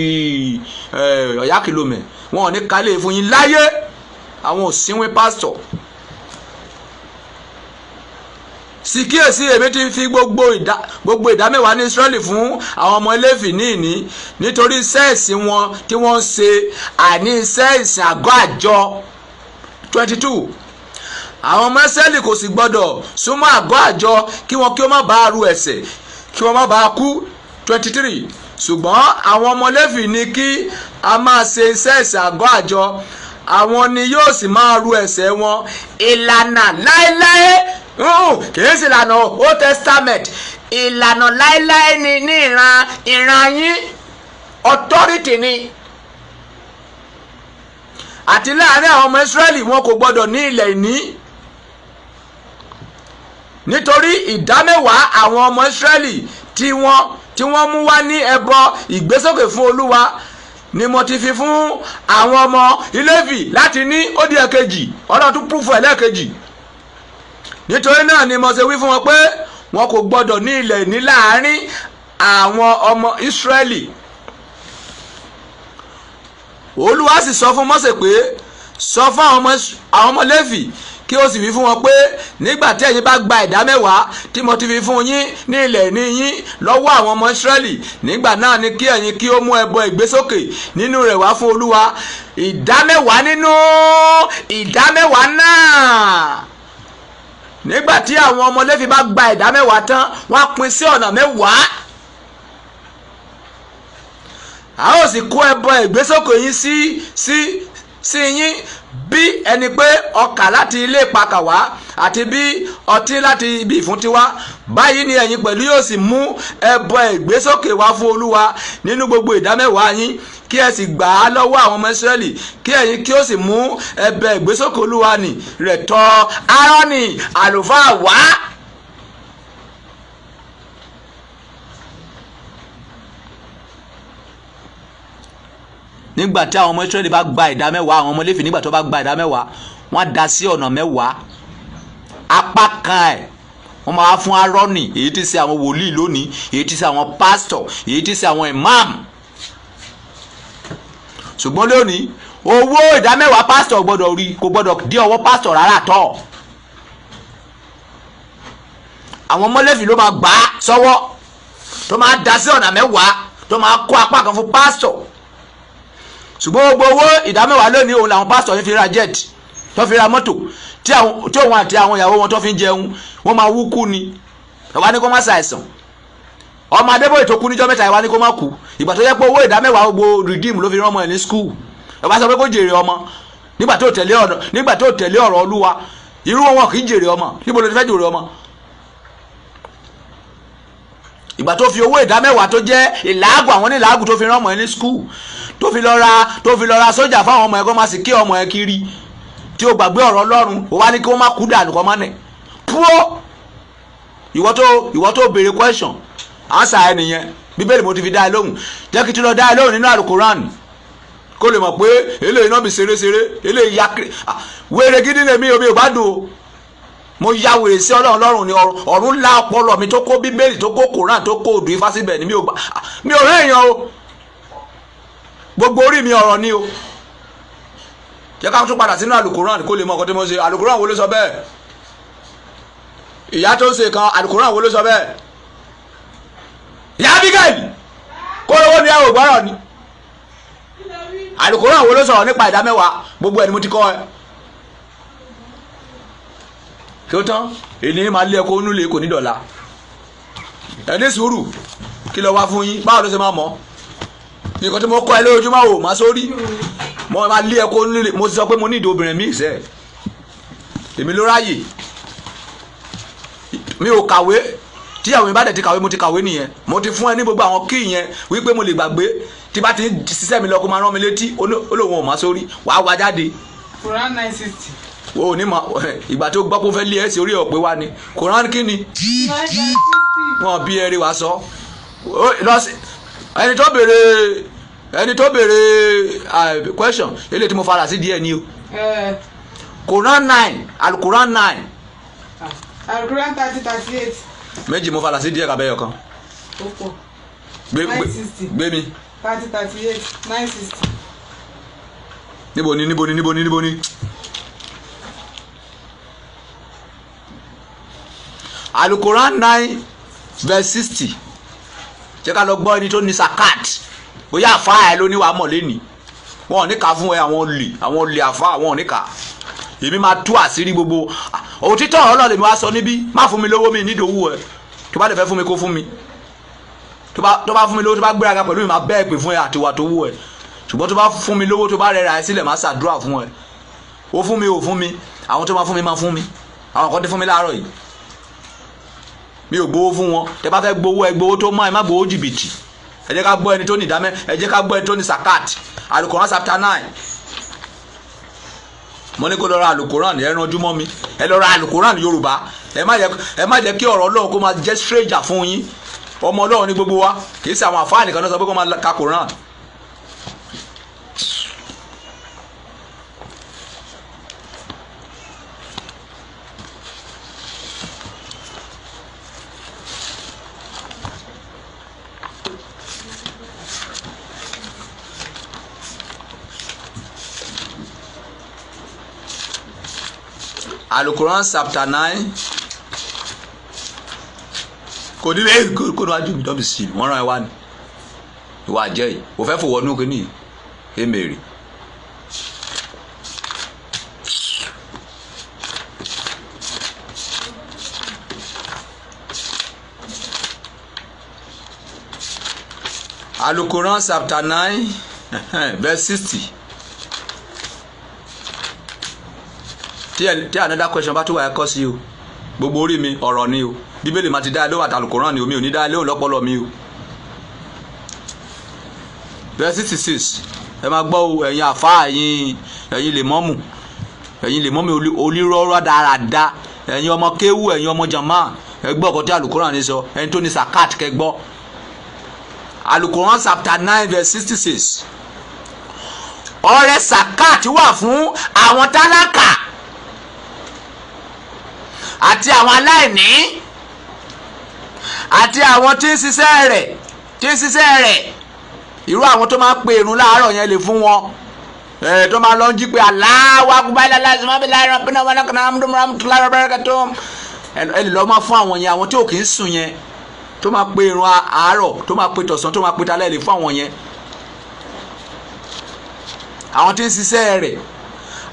Ọ̀yákìlómẹ̀. Wọn ò ní kálẹ̀ fún yín láyé. Àwọn òsínwín pásítọ̀. Sì kíyèsí, èmi ti fi gbogbo ìdá mẹ́wàá ní Ísírẹ́lì fún àwọn ọmọ Léfì ní ìní, nítorí iṣẹ́ ìsìn wọn tí wọ́n ń ṣe, àní iṣẹ́ ìsìn àgọ́ àjọ. 22. Àwọn ọmọ Ísírẹ́lì kò sì gbọdọ̀ súnmọ́ àgọ́ àjọ kí wọn kí ó má bàa ru ẹ̀ṣẹ̀, kí wọ́n má bàa kú. 23. Ṣùgbọ́n àwọn ọmọ Léfì ní kí a máa ṣe iṣẹ́ ìsìn àgọ́ àjọ, àwọn ni yóò sì máa ru ẹ̀ṣẹ̀ wọn. Ìlànà láéláé Kì í ṣe ìlànà Old Testament, ìlànà láéláé ni ní ìran yín, authority ni. Àti láàrin àwọn ọmọ Ísírẹ́lì wọn kò gbọdọ̀ ní ilẹ̀ ìní, nítorí ìdámẹ́wàá àwọn ọmọ Ísírẹ́lì tí wọ́n mú wá ní ẹbọ ìgbésókè fún Olúwa ni mo ti fi fún àwọn ọmọ Léfì láti ní. Ó di ẹ̀kejì, Ọlọ́run tún púfù ẹ̀ lẹ́ẹ̀kejì. Nítorí náà ni mo ṣe wí fún wọn pé wọn kò gbọdọ̀ ní ilẹ̀ ìní láàrin àwọn ọmọ Ísírẹ́lì. Olúwa sì sọ fún Mósè pé, sọ fún àwọn ọmọ Léfì kí o sì wí fún wọn pé nígbà tí ẹ̀yin bá gba ìdámẹ́wàá tí mo ti fi fún yín ní ilẹ̀ ìní yín lọ́wọ́ àwọn ọmọ Ísírẹ́lì, nígbà náà ni kí ẹ̀yin kí ó mú ẹbọ ìgbésókè nínú rẹ̀ wá fún Olúwa. Ìdámẹ́wàá nínú ìdámẹ́wàá náà, nígbà tí àwọn ọmọ Léfì bá gba ìdámẹ́wàá tán, wọ́n á pín sí ọ̀nà mẹ́wàá. A ó sì kó ẹbọ ìgbésókè yín sí yín bí ẹni pé ọkà láti ilé ìpakà wá àti bí ọtí láti ibi ìfúntí wá. Báyìí ni ẹ̀yin pẹ̀lú yóò sì mú ẹbọ ìgbésókè wá fún Olúwa nínú gbogbo ìdámẹ́wàá yín, kí ẹ sì gbà á lọ́wọ́ àwọn ọmọ Ísírẹ́lì, kí ẹ̀yin kí ó sì mú ẹbọ ìgbésókè Olúwa nì rẹ̀ tọ̀ Áárónì àlùfáà wá. Nígbà tí àwọn ọmọ Ísírẹ́lì bá gba ìdámẹ́wàá, àwọn ọmọ Léfì nígbà tó bá gba ìdámẹ́wàá, wọ́n á dá sí ọ̀nà mẹ́wàá. Apá kan ẹ̀ wọ́n máa fún Áárónì, èyí tí ṣe àwọn wòlíì lónìí, èyí tí ṣe àwọn pásítọ̀, èyí tí ṣe àwọn imam. Ṣùgbọ́n lónìí owó ìdámẹ́wàá pásítọ̀ gbọ́dọ̀ rí, kò gbọ́dọ̀ dé ọwọ́ pásítọ̀ rárá tọ̀. Àwọn ọmọ Léfì ló máa gbà á sọ́wọ́, tó máa dá sí ọ̀nà mẹ́wàá, tó máa kó apá kan fún pásítọ̀. Ṣùgbọ́n gbogbo owó ìdámẹ́wàá lónìí òun làwọn pásítọ̀ yìí fi ra jet, tó fi ra mọ́tò, tí òun àti àwọn ìyàwó wọn tó fi ń jẹun, wọ́n máa wú kú ni. Ìwà ni kó má ṣàìsàn. Ọmọ Adébóyè tó kú níjọ́ mẹ́ta, ìwà ni kó má kú. Ìgbà tó yẹ pé owó ìdámẹ́wàá gbogbo redeem ló fi rán ọmọ ẹ̀ ní school. Ìwà sọ pé kó jèrè ọmọ nígbà tó tẹ̀lé ọ̀rọ̀ Olúwa. Irú wọn kì í jèrè ọmọ. Níbo ló ti fẹ́ jèrè ọmọ? Ìgbà tó fi owó ìdámẹ́wàá tó jẹ́ ìlàágùn àwọn onílàágùn tó fi rán ọmọ ẹ̀ ní school, tó fi lọ ra sójà fáwọn ọmọ ẹ̀ kó má sì kí ọmọ ẹ̀ kiri, tí ó gbàgbé ọ̀rọ̀ Ọlọ́run, ó wá ní kí wọ́n má kú dànù kọ́ má nẹ̀ púọ́. Ìwọ tó béèrè question, answer ẹ nìyẹn. Bíbélì mo ti fi dá ẹ lóhùn, jẹ́ kí tí lọ dá ẹ lóhùn nínú Àlùkùránì kó lè mọ̀ pé eléyìí náà bí ṣeré-ṣeré, eléyìí ya wèrè gidi lèmi omi ò bá dùn o. Mo ya wèrè sí Ọlọ́run lọ́rùn ni, ọ̀run ńlá ọpọlọ mi tó kó Bíbélì, tó kó Kòrán, tó kó odù Ifá síbẹ̀ ni. Mi ò rí èèyàn o, gbogbo orí mi ọ̀rọ̀ ni o. Jẹ́ ká tún padà sínú Àlùkùránì kó lè mọ ọkọ tí mo ṣe. Àlùkùránì wo ló sọ bẹ́ẹ̀? Ìyá tó ń ṣe kan, Àlùkùránì wo ló sọ bẹ́ẹ̀? Ìyá Abigail kó lówó ní àwọn ògbọ́rọ̀ ni. Àlùkùránì wo ló sọ̀rọ̀ nípa ìdámẹ́wàá? Gbogbo ẹ̀ ni mo ti kọ́ ẹ. Kí ó tán, èyí máa lé ẹkọ onúlé kò ní dọ̀la. Ẹ ní sùúrù, kí lọ wá fún yín? Báwo ló ṣe máa mọ̀? Nǹkan tí mo kọ́ ẹ lójoojúmọ́ ò máa sórí. Mo máa lé ẹkọ onúlé, mo ti sọ pé mo ní ìdí obìnrin mi ìṣe. Èmi ló ráyè. Mi ò kàwé. Tíyàwó mi bá dẹ̀ ti kàwé, mo ti kàwé nìyẹn. Mo ti fún ẹ ní gbogbo àwọn kíì yẹn wípé mo lè gbàgbé. Tí bá ti ń ṣiṣẹ́ mi lọ kó máa rán mi létí, ó lóun ò máa sórí. Wàá wá jáde. Quran 960. O ní ma ìgbà tó gbọ́ pé ó fẹ́ lé ẹ sí orí ọ̀pẹ wa ni. Quran kí ni? Wọn bí ẹrí wa sọ. Ẹni tó béèrè question eléyìí tí mo fara sí díẹ̀ ni o. Quran 9, Al-Quran 9. Al-Quran 30:38. Méjì mo fara sí díẹ̀ kàbẹ́yọ̀ kan. Gbé mi. 30:38 960. Níbo ni? Al-Quran 9 verse 60. Jẹ́ ká lọ gbọ́ ẹni tó ní sakat. Bóyá àfa ẹ ló ní wàá mọ̀ lẹ́nìí. Wọn ò ní ká fún ẹ, àwọn olè àfa, àwọn ò ní ká. Èmi máa tú àṣírí gbogbo. Òtítọ́ ọ̀rọ̀ lèmi wá sọ níbí. Má fún mi lówó mi nídìí owó ẹ. Tó bá lè fẹ́ fún mi kó fún mi. Tó bá fún mi lówó, tó bá gbéraga pẹ̀lú mi, máa bẹ́ẹ̀ pè fún ẹ àtiwà tó wù ẹ. Ṣùgbọ́n tó bá fún mi lówó, tó bá rẹra ẹ sílẹ̀, máa ṣàdúrà fún ẹ. Ó fún mi, ò fún mi. Àwọn tó máa fún mi máa fún mi. Àwọn kan ti fún mi láàárọ̀ yìí. Mi ò gbowó fún wọn. Tẹ bá fẹ́ gbowó, ẹ gbowó tó mọ́, ẹ má gbowó jìbìtì. Ẹ jẹ́ ká gbọ́ ẹni tó ní ìdámẹ́, ẹ jẹ́ ká gbọ́ ẹni tó ní sakat. Alukoran chapter 9. Mo ní kó lọ ra alukoran, ẹ ranjú mọ́ mi. Ẹ lọ ra alukoran Yorùbá. Ẹ má jẹ́ kí ọ̀rọ̀ Ọlọ́run kó máa jẹ́ stranger fún yín. Ọmọ Ọlọ́run ní gbogbo wa, kì í ṣe àwọn àfáà nìkan náà sọ pé kó máa ka Koran. Alukoran chapter 9. Kò ní bẹ́ẹ̀ kó ní wájú mi dọ́bi sí i, wọ́n rán ẹ wá ní. Ìwà jẹ́ yìí, kò fẹ́ fòwọ́ nù kínní èmèrè. Alukoran chapter 9 verse 60. Tí another question bá tún wà, ẹ kọ́ sí o. Gbogbo orí mi ọ̀rọ̀ ni o. Bíbélì máa ti dá lóhùn àtàlùkòrán ni o, mi ò ní dá lóhùn lọ́pọlọ mi o. Verse 66. Ẹ máa gbọ́ o, ẹ̀yin àfáà, ẹ̀yin lèmọ́mù, ẹ̀yin lèmọ́mù onírọ́rọ́ dáradára, ẹ̀yin ọmọ kéwú, ẹ̀yin ọmọ jàmá, ẹ gbọ́ ọ̀kọ́ tí àlùkòrán ni sọ, ẹni tó ní sakat kẹ gbọ́. Alukoran chapter 9 verse 66. Ọrẹ sakat wà fún àwọn tálákà àti àwọn aláìní àti àwọn tí ń ṣiṣẹ́ rẹ̀, irú àwọn tó máa ń pe ìrun láàárọ̀ yẹn lè fún wọn, tó máa lọ ń jí pé Allahu akbar ẹ lè lọ́ máa fún àwọn yẹn, àwọn tí ò kì í sùn yẹn, tó máa pe ìrun àárọ̀, tó máa pe tọ̀sán, tó máa pe talẹ́, lè fún àwọn yẹn. Àwọn tí ń ṣiṣẹ́ rẹ̀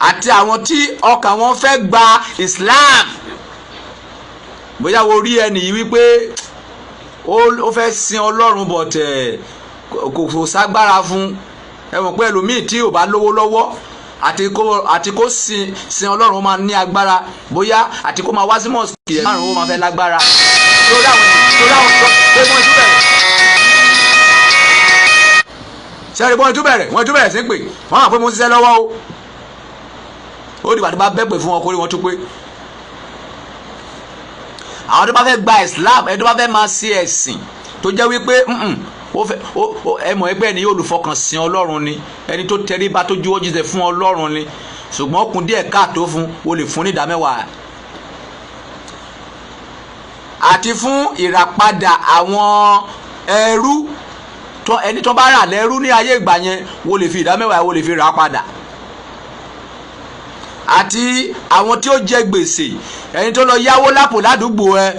àti àwọn tí ọkàn wọn fẹ́ gba Islam. Bóyá wo rí ẹnì yìí wípé ó fẹ́ sin Ọlọ́run bọ̀tẹ̀ kò ságbára fún ẹ, mọ̀ pé ẹlòmíì tí ò bá lówó lọ́wọ́ àti kó sin Ọlọ́run máa ní agbára, bóyá àti kó máa wá sí mosque ẹ̀ márùn-ún ó máa fẹ́ lágbára. Torí àwọn tó wọ́n tún bẹ̀rẹ̀ sẹ́ni, wọ́n tún bẹ̀rẹ̀ wọ́n tún bẹ̀rẹ̀ sí pé wọ́n hàn pé mo ń ṣiṣẹ́ lọ́wọ́ o. Ó dìgbà tó bá bẹ́ pè fún wọn kó rí wọn tún pé. Àwọn tó bá fẹ́ gba Islam, ẹni tó bá fẹ́ máa ṣe ẹ̀sìn tó jẹ́ wípé ẹ mọ̀ ẹgbẹ́ ẹni yóò olùfọkànsìn Ọlọ́run ni, ẹni tó tẹríba tó juwọ́ jíjẹ fún Ọlọ́run ni, ṣùgbọ́n ó kún díẹ̀ káàtó fún, o lè fún ní ìdámẹ́wàá. Àti fún ìràpadà àwọn ẹrú, ẹni tó bá rà lẹ́rú ní ayé ìgbà yẹn, wo lè fi ìdámẹ́wàá, wo lè fi rà padà. Àti àwọn tí ó jẹ gbèsè, ẹni tó lọ yáwó lápò ládùúgbò ẹ,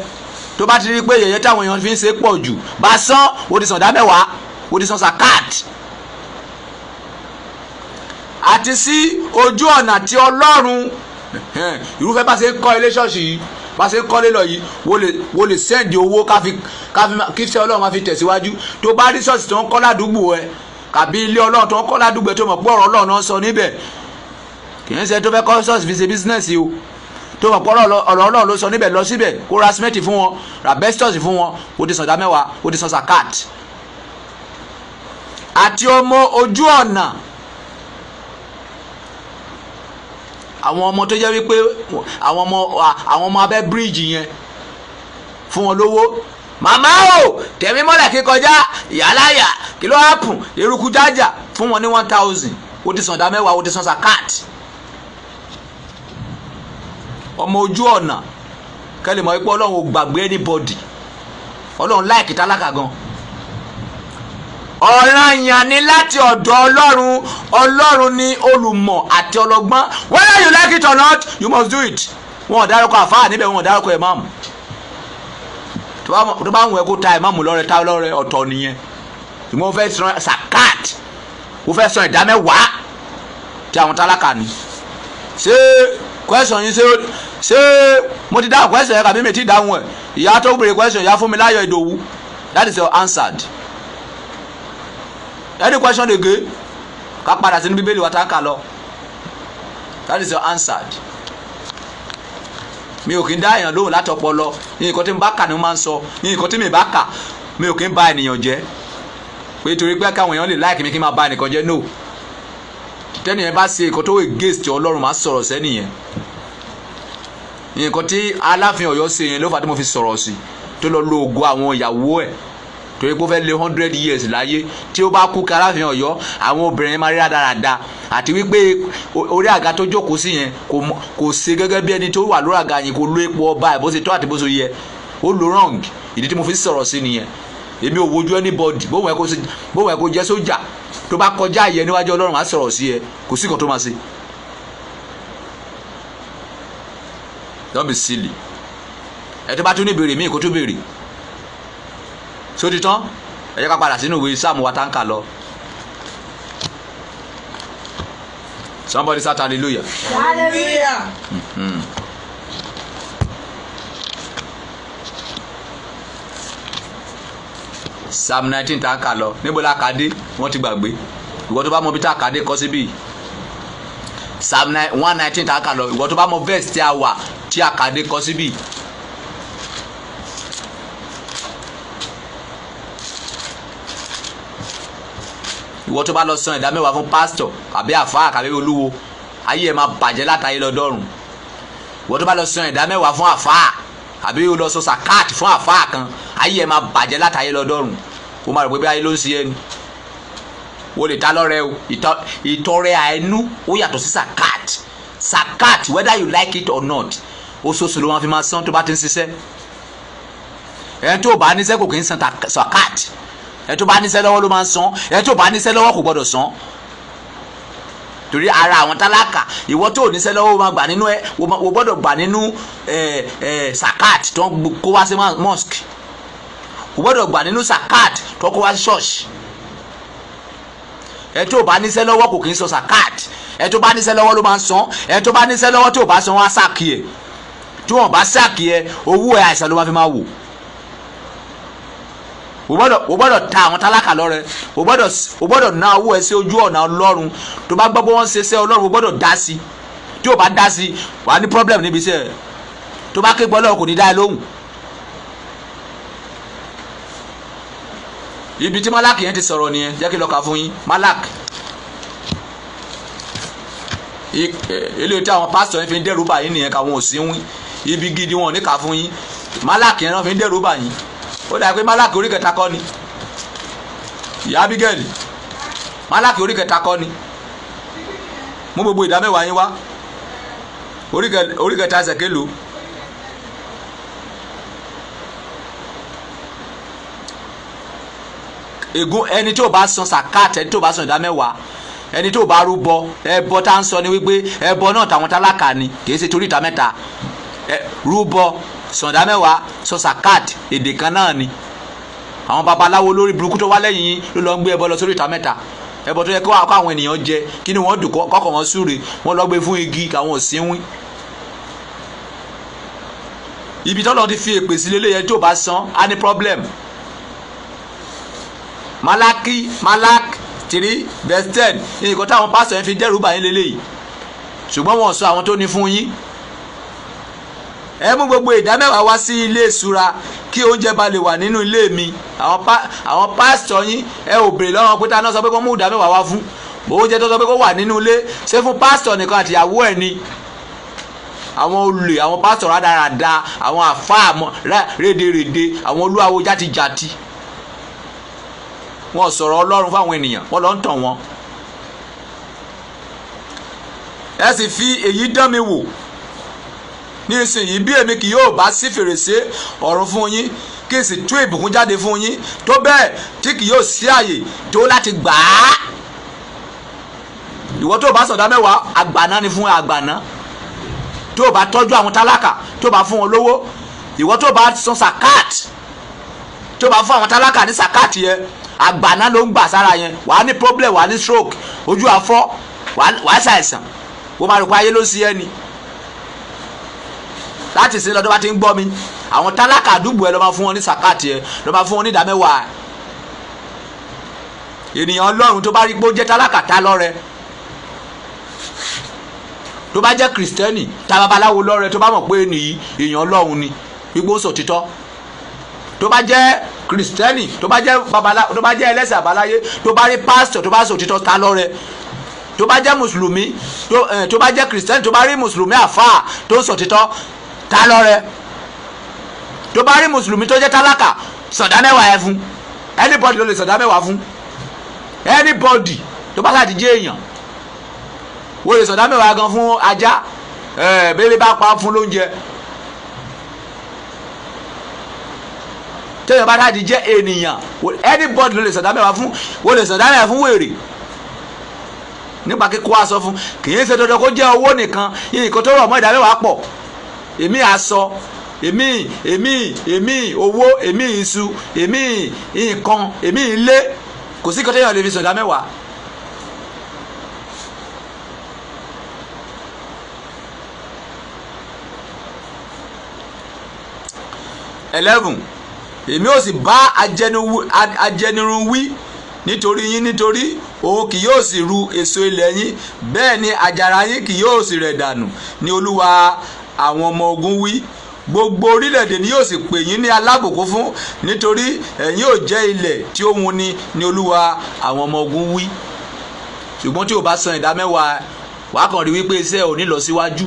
tó bá ti rí pé yẹ̀yẹ́ táwọn èèyàn fi ń ṣe pọ̀ jù, bá san, ó ti san ìdámẹ́wàá, ó ti san sakat. Àti sí ojú ọ̀nà tí Ọlọ́run, irúfẹ́ bá ṣe ń kọ́ ilé ṣọ́ọ̀ṣì yìí, bá ṣe ń kọ́lé lọ yìí, wo lè sẹ́ǹdì owó kí iṣẹ́ Ọlọ́run máa fi tẹ̀síwájú. Tó bá rí ṣọ́ọ̀ṣì tó ń kọ́ ládùúgbò ẹ kàbí ilé Ọlọ́run tó ń kọ́ ládùúgbò ẹ, tó mọ̀ pé ọ̀rọ̀ Ọlọ́run náà sọ níbẹ̀, kì í ṣe tó fẹ́ kọ́ ṣọ́ọ̀ṣì fi ṣe bísínẹ́sì o, tó mọ̀ pé ọ̀rọ̀ Ọlọ́run ló sọ níbẹ̀, lọ síbẹ̀ kó ra símẹ́ǹtì fún wọn, ra bẹ́sítọ̀sì fún wọn, ó ti san ìdámẹ́wàá, ó ti san sakat. Àti ọmọ ojú ọ̀nà, àwọn ọmọ tó jẹ́ wípé àwọn ọmọ abẹ́ bíríìjì yẹn, fún wọn lówó. Màmá o, tẹ̀mí mọ́lẹ̀ kíkọjá ìyáláyà kí ló hàpùn eruku jájà, fún wọn ní 1000, ó ti san ìdámẹ́wàá, ó ti san sakat. Ọmọ ojú ọ̀nà, kẹ́lẹ̀ mọ̀ wípé Ọlọ́run ò gbàgbé anybody, Ọlọ́run láìkí tálákà gan. Ọ̀ranyàn ni láti ọ̀dọ̀ Ọlọ́run. Ọlọ́run ni olùmọ̀ àti ọlọ́gbọ́n. Whether you like it or not, you must do it. Wọn ò dárúkọ àfáà níbẹ̀, wọn ò dárúkọ ìmáàmù. Tó bá ń wẹ̀ kó ta ìmáàmù lọ́rẹ, ta lọ́rẹ ọ̀tọ̀ nìyẹn. Ṣùgbọ́n ó fẹ́ san sakat, ó fẹ́ san ìdámẹ́wàá tí àwọn tálákà ni. Ṣé question yín, ṣé mo ti dáhùn question yẹn kàbí mi ti dáhùn ẹ̀? Ìyá tó béèrè question, ìyá Fúnmiláyọ̀ Ìdòwú, that is your answered. Any question again? Ká padà sínú Bíbélì wa tá ń kà lọ. That is your answered. Mi ò kí ń dá èèyàn lóhùn látọpọlọ. Nǹkan tí mo bá kà ni mo máa ń sọ. Nǹkan tí mi bá kà, mi ò kí ń ba ènìyàn jẹ́. Pé torí pé káwọn èèyàn lè like mi kí n máa ba ẹnìkan jẹ́, no. Tẹ́nìyẹn bá ṣe nǹkan tó against Ọlọ́run, máa sọ̀rọ̀ sẹ́nìyẹn. Nǹkan tí Aláàfin Ọ̀yọ́ ṣe yẹn ló fà á tí mo fi sọ̀rọ̀ sí, tó lọ lo ògo àwọn ìyàwó ẹ̀ torí pé ó fẹ́ lé 100 years láyé. Tí ó bá kú kí Aláàfin Ọ̀yọ́, àwọn obìnrin máa rí rádaràda, àti wípé orí àga tó jókòó sí yẹn, kò ṣe gẹ́gẹ́ bí ẹni tó wà lórí àga yẹn, kò lo ipò ọba ẹ̀ bó ṣe tó àti bó ṣe yẹ, ó lo wrong. Ìdí tí mo fi sọ̀rọ̀ sí nìyẹn. Èmi ò wojú anybody. Bóun ẹ kó ṣe, bóun ẹ kó jẹ́ sójà, tó bá kọjá ìyẹn níwájú Ọlọ́run, á sọ̀rọ̀ sí ẹ. Kò sí nǹkan tó máa ṣe. Don't be silly. Ẹ tó bá tún ní ìbéèrè míì, kó tún béèrè sóti tán. Ẹ jẹ́ ká padà sínú ìwé sáàmù wa tá ń kà lọ. Somebody shout hallelujah. Hallelujah. Psalm 19 tá ń kà lọ, níbo la kà á dé? Wọ́n ti gbàgbé. Ìwọ tó bá mọ bí tá a kà á dé, kọ́ síbí. Psalm 119 tá a kà lọ, ìwọ tó bá mọ verse tí a wà tí a kà á dé, kọ́ síbí. Ìwọ tó bá lọ san ìdá mẹ́wàá fún pásítọ̀ àbí àfáà àbí olúwo, ayé ẹ̀ máa bàjẹ́ látàyè lọ́dọ́rùn. Ìwọ tó bá lọ san ìdá mẹ́wàá fún àfáà àbí o lọ sọ sàkáàtì fún àfáà kan, ayé ẹ̀ máa bàjẹ́ látàyè lọ́dọ́rùn. O máa rò pé bí ayé ló ń ṣe ẹni o lè ta lọ́rẹ o. Ìtọrẹ àánú ó yàtọ̀ sí sàkáàtì. Sàkáàtì, whether you like it or not, oṣooṣù ló máa fi máa san tó bá ti ń ṣiṣẹ́. Ẹni tó bá níṣẹ́ kò kì í san sàkáàtì. Ẹni tó bá níṣẹ́ lọ́wọ́ ló máa ń san. Ẹni tó bá níṣẹ́ lọ́wọ́ kò gbọ́dọ̀ san, torí ara àwọn tálákà. Ìwọ tó níṣẹ́ lọ́wọ́, máa gbà nínú ẹ, o gbọ́dọ̀ gbà nínú ẹ ẹ sakat tó ń kó wá sí mosque. O gbọ́dọ̀ gbà nínú sakat tó kó wá sí church. Ẹ tó bá níṣẹ́ lọ́wọ́ kò kì í sọ sakat. Ẹ tó bá níṣẹ́ lọ́wọ́ ló máa ń san. Ẹ tó bá níṣẹ́ lọ́wọ́, tó bá san, wọ́n á sack ẹ. Tí wọ́n bá sack ẹ, owó ẹ, àìsàn ló máa fi máa wò. O gbọ́dọ̀ ta àwọn tálákà lọ́rẹ. O gbọ́dọ̀ ná owó ẹ sí ojú ọ̀nà Ọlọ́run. Tó bá gbọ́ pé wọ́n ń ṣe iṣẹ́ Ọlọ́run, o gbọ́dọ̀ dá sí. Tí o bá dá sí, wàá ní problem níbi iṣẹ́ ẹ. Tó bá ké gbọ́, Ọlọ́run kò ní dá ẹ lóhùn. Ibi tí Malak yẹn ti sọ̀rọ̀ nìyẹn. Jẹ́ kí n lọ kà fún yín. Malak, eléyìí tí àwọn pásítọ̀ yẹn fi ń dẹ́rù bà yín nìyẹn, káwọn ò sí wín ibi gidi wọn ò ní kà fún yín. Malak yẹn náà fi ń dẹ́rù bà yín. Ó dà pé Malak orí kẹta kọ́ ni, ìyá Abigail? Malak orí kẹta kọ́ ni? Mú gbogbo ìdá mẹ́wàá yín wá. Orí kẹta, ẹsẹ̀ kélòó? Ègún ẹni tí ò bá san sàkáàtì, ẹni tí ò bá san ìdá mẹ́wàá, ẹni tí ò bá rúbọ. Ẹbọ tá ń sọ ni wípé ẹbọ náà tàwọn tálákà ni, kì í ṣe torí ìdá mẹ́ta. Rúbọ, san ìdá mẹ́wàá, san sàkáàtì, èdè kan náà ni. Àwọn babaláwo lórí burúkú tó wá lẹ́yìn yín ló lọ ń gbé ẹbọ lọ sórí ìta mẹ́ta. Ẹbọ tó yẹ kó àwọn ènìyàn jẹ, kí ni wọ́n dùn kọ́kọ́ wọn súre, wọ́n lọ gbé fún igi káwọn ò sínwín. Ibi tọ́lọ́ ti fi èpè sí lélẹ́yẹ, tó bá san á ní problem. Malaki, Malak 3 verse 10. Nǹkan táwọn pásítọ̀ yẹn fi dẹ́rù bà yín lélẹ́yìí, ṣùgbọ́n wọn sọ àwọn tó ní fún yín. Ẹ mú gbogbo ìdá mẹ́wàá wá sí ilé ìṣúra, kí oúnjẹ bá lè wà nínú ilé mi. Àwọn pásítọ̀ yín, ẹ ò béèrè lọ́wọ́ pé táwọn sọ pé kó mú ìdá mẹ́wàá wá fún oúnjẹ tó sọ pé kó wà nínú ilé, ṣé fún pásítọ̀ nìkan àtìyàwó ẹ̀ ni? Àwọn olè, àwọn pásítọ̀ rádaràda, àwọn àfáà rédèrèdè, àwọn olúwawo játijàti, wọn sọ̀rọ̀ Ọlọ́run fáwọn ènìyàn, wọ́n lọ ń tàn wọ́n. Ẹ sì fi èyí dán mi wò ní ìsinyìí, bí èmi kì yóò bá ṣí fèrèsé ọ̀run fún yín, kí n sì tú ìbùkún jáde fún yín tó bẹ́ẹ̀ tí kì yóò sí àyè tó láti gbà á. Ìwọ tó bá sọ̀dá mẹ́wàá, àgbàná ni fún àgbàná. Tó bá tọ́jú àwọn tálákà, tó bá fún wọn lówó, ìwọ tó bá san sakat, tó bá fún àwọn tálákà ní sakat yẹn, àgbàná ló ń gbà sára yẹn. Wàá ní problem, wàá ní stroke, ojú afọ́, wàá ṣàìsàn. Wọ́n máa rò pé ayé ló ń ṣe ẹ́ ni. Láti sin lọ́dọ́ bá ti ń gbọ́ mi, àwọn tálákà àdúgbò ẹ, lọ́ máa fún wọn ní sakat yẹn, lọ́ máa fún wọn ní ìdámẹ́wàá. Ènìyàn Ọlọ́run tó bá rí pé ó jẹ́ tálákà, tá lọ́rẹ. Tó bá jẹ́ kìrìsìtẹ́nì, ta babaláwo lọ́rẹ tó bá mọ̀ pé nìyí èèyàn Ọlọ́run ni, wípé ó sọ títọ́. Tó bá jẹ́ kìrìsìtẹ́nì, tó bá jẹ́ babaláwo, tó bá jẹ́ ẹlẹ́sìn àbáláyé, tó bá rí pásítọ̀ tó bá sọ títọ́, ta lọ́rẹ. Tó bá jẹ́ mùsùlùmí, tó bá jẹ́ kìrìsìtẹ́nì, tó bá rí mùsùlùmí àfáà tó ń sọ títọ́, ta lọ́rẹ. Tó bá rí mùsùlùmí tó jẹ́ tálákà, sọ̀dá mẹ́wàá ẹ fún. Anybody ló lè sọ̀dá mẹ́wàá fún, anybody tó bá láti jẹ́ èèyàn. Wọ́n lè sọ̀dá mẹ́wàá gan fún ajá bébí bá pa fún lóúnjẹ. Téèyàn bá láti jẹ́ ènìyàn, anybody ló lè sọ̀dá mẹ́wàá fún. Wọ́n lè sọ̀dá mẹ́wàá fún wèrè nípa kíkó aṣọ fún. Kì í ṣe dandan kó jẹ́ owó nìkan. Nǹkan tó rọ̀ mọ́ ìdá mẹ́wàá pọ̀. Èmi aṣọ, èmi owó, èmi iṣu, èmi nǹkan, èmi ilé. Kò sí nǹkan téèyàn lè fi sọ̀dá mẹ́wàá. 11. Èmi ò sì bá ajẹnirun wí nítorí yín, nítorí òun kì yóò sì ru èso ilẹ̀ yín, bẹ́ẹ̀ ni àjàrà yín kì yóò sì rẹ̀ dànù, ní Olúwa àwọn ọmọ ogun wí. Gbogbo orílẹ̀-èdè ni yóò sì pè yín ní alábùkún fún, nítorí ẹ̀yin ò jẹ́ ilẹ̀ tí ó wuni, ní Olúwa àwọn ọmọ ogun wí. Ṣùgbọ́n tí o bá san ìdá mẹ́wàá, wàá kàn rí wípé iṣẹ́ ò ní lọ síwájú.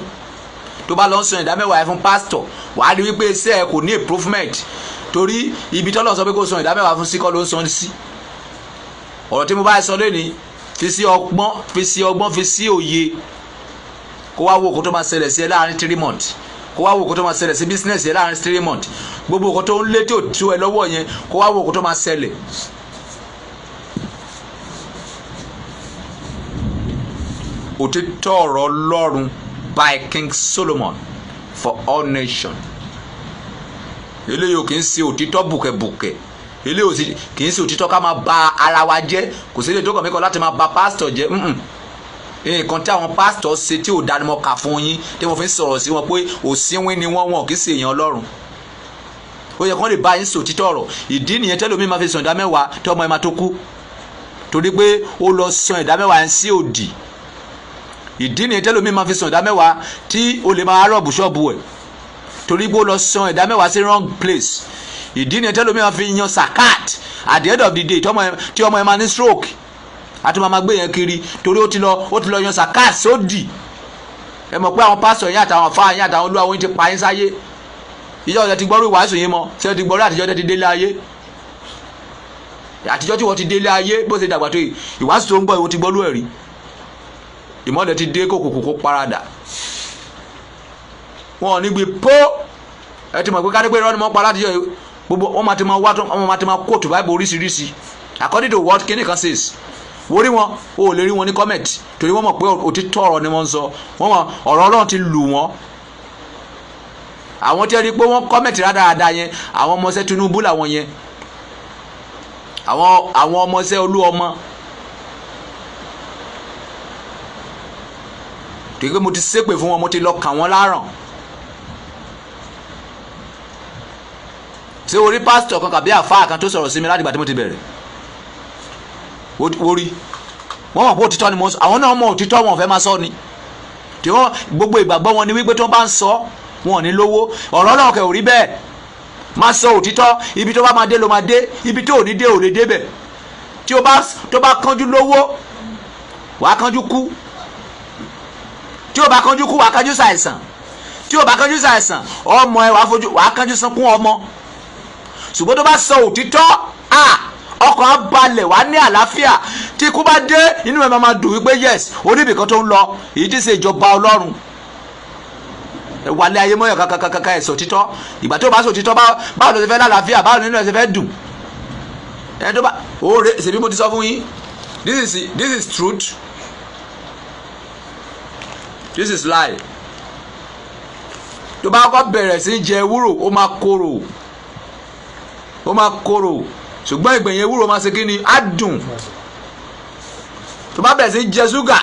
Tó bá lọ ń san ìdá mẹ́wàá ẹ fún pásítọ̀, wàá rí wípé iṣẹ́ ẹ kò ní improvement, torí ibi tọ́lọ̀ sọ pé kó san ìdá mẹ́wàá fún sí kọ́ ló ń san sí. Ọ̀rọ̀ tí mo bá sọ lónìí, fi sí ọgbọ́n, fi sí ọgbọ́n, fi sí òye, kó wá wo kó tó máa ṣẹlẹ̀ sí ẹ láàrin 3 months, kó wá wo kó tó máa ṣẹlẹ̀ sí business ẹ láàrin 3 months. Gbogbo nǹkan tó ń lé tí ò tú ẹ lọ́wọ́ yẹn, kó wá wo kó tó máa ṣẹlẹ̀. Òtítọ́ ọ̀rọ̀ Ọlọ́run by King Solomon for all nations. Eléyìí ò kì í ṣe òtítọ́ bùkẹ̀bùkẹ̀. Eléyìí ò kì í ṣe òtítọ́ ká máa ba ara wa jẹ́. Kò sí eléyìí tó kàn mí kan láti máa ba pásítọ̀ jẹ́. Nǹkan tí àwọn pásítọ̀ ṣe tí ò dánimọ̀ kà fún yín, tí wọ́n fi ń sọ̀rọ̀ sí wọn pé òsínwín ni wọ́n, wọn kì í ṣe èèyàn Ọlọ́run. Ó yẹ kí wọ́n lè bá yín sọ òtítọ́ ọ̀rọ̀. Ìdí nìyẹn tẹ́lómi máa fi sàn ìdá mẹ́wàá tí ọmọ ẹ̀ máa tó kú, torí pé ó lọ san ìdá mẹ́wàá yẹn sí òdì. Ìdí nìyẹn tẹ́lómi máa fi san ìdá mẹ́wàá tí ó lè máa rob ṣọ́ọ̀bù ẹ̀, torí pé ó lọ san ìdá mẹ́wàá sí wrong place. Ìdí nìyẹn tẹ́lómi máa fi yan sakat at the end of the day, tí ọmọ ẹ máa ní stroke àti máa gbé yẹn kiri, torí ó ti lọ yan sakat sódì. Ẹ mọ̀ pé àwọn pásítọ̀ yín àtàwọn afáà yín àtàwọn olúwa yín ti pa yín sáyé. Ìjọ ọ̀sẹ̀ ti gbọ́rú ìwàásù yín mọ́? Ṣé ti gbọ́rú àtijọ́ tẹ́ ti délé ayé, àtijọ́ tí wọ́n ti délé ayé, bó ṣe dàgbà tó yìí, ìwàásù tó ń gbọ́, ìwọ ti gbọ́rú ẹ̀rí? Ìmọ̀lẹ̀ ti dé, kòkòkò kó parada wọn ò ní gbé pó. Ẹ ti mọ̀ pé ká ní pé irọ́ ni wọ́n pa látijọ́ yìí, gbogbo wọn máa ti máa wá tó wọn máa ti máa quote Bible oríṣiríṣi, according to what kíní kan says. Wọ́n rí wọn, o ò lè rí wọn ní comment, torí wọ́n mọ̀ pé òtítọ́ ọ̀rọ̀ ni wọ́n ń sọ. Wọ́n mọ̀ ọ̀rọ̀ Ọlọ́run ti lù wọ́n. Àwọn tí ẹ rí i pé wọ́n comment rádaràda yẹn, àwọn ọmọọṣẹ́ Tinubu làwọn yẹn, àwọn ọmọọṣẹ́ olú ọmọ, torí pé mo ti ṣépè fún wọn, mo ti lọ kà wọ́n láràn. Ṣé orí pásítọ̀ kan kàbí àfáà kan tó sọ̀rọ̀ sí mi láti ìgbà tí mo ti bẹ̀rẹ̀? Orí wọ́n mọ̀ pé òtítọ́ ni mo sọ. Àwọn náà mọ̀ òtítọ́, wọn ò fẹ́ máa sọ ni. Tí wọ́n gbogbo ìgbàgbọ́ wọn ni wípé tí wọ́n bá ń sọ, wọn ò ní lówó. Ọ̀rọ̀ náà kẹ̀ ò rí bẹ́ẹ̀. Máa sọ òtítọ́, ibi tó bá máa dé ló máa dé, ibi tó ò ní dé ò lè débẹ̀. Tí o bá tó bá kánjú lówó, wàá kánjú kú. Tí o bá kánjú kú, wàá kánjú ṣàìsàn. Tí o bá kánjú ṣàìsàn, ọmọ ẹ wàá fojú, wàá kánjú sunkún ọmọ. Ṣùgbọ́n tó bá sọ òtítọ́, à ọkàn á balẹ̀, wàá ní àlàáfíà. Tí ikú bá dé, inú ẹ̀ máa máa dùn wípé yes, oníbìkan tó ń lọ èyí tí ń ṣe ìjọba Ọlọ́run. Ẹ wálé ayé mọ́yàn kankankankan. Ẹ̀ sọ òtítọ́. Ìgbà tó bá sọ òtítọ́, báwo ló ṣe fẹ́ lálàáfíà? Báwo nínú ẹ̀ ṣe fẹ́ dùn? Ẹ tó bá òòrè ṣèbí mo ti sọ fún yín, this is truth, this is lie. Tó bá kọ́ bẹ̀rẹ̀ sí jẹ ewúro, ó máa korò, ó máa korò, ṣùgbọ́n ìgbẹ̀yìn ewúro máa ṣe kí ni? Á dùn. Tó bá bẹ̀rẹ̀ sí jẹ ṣúgà,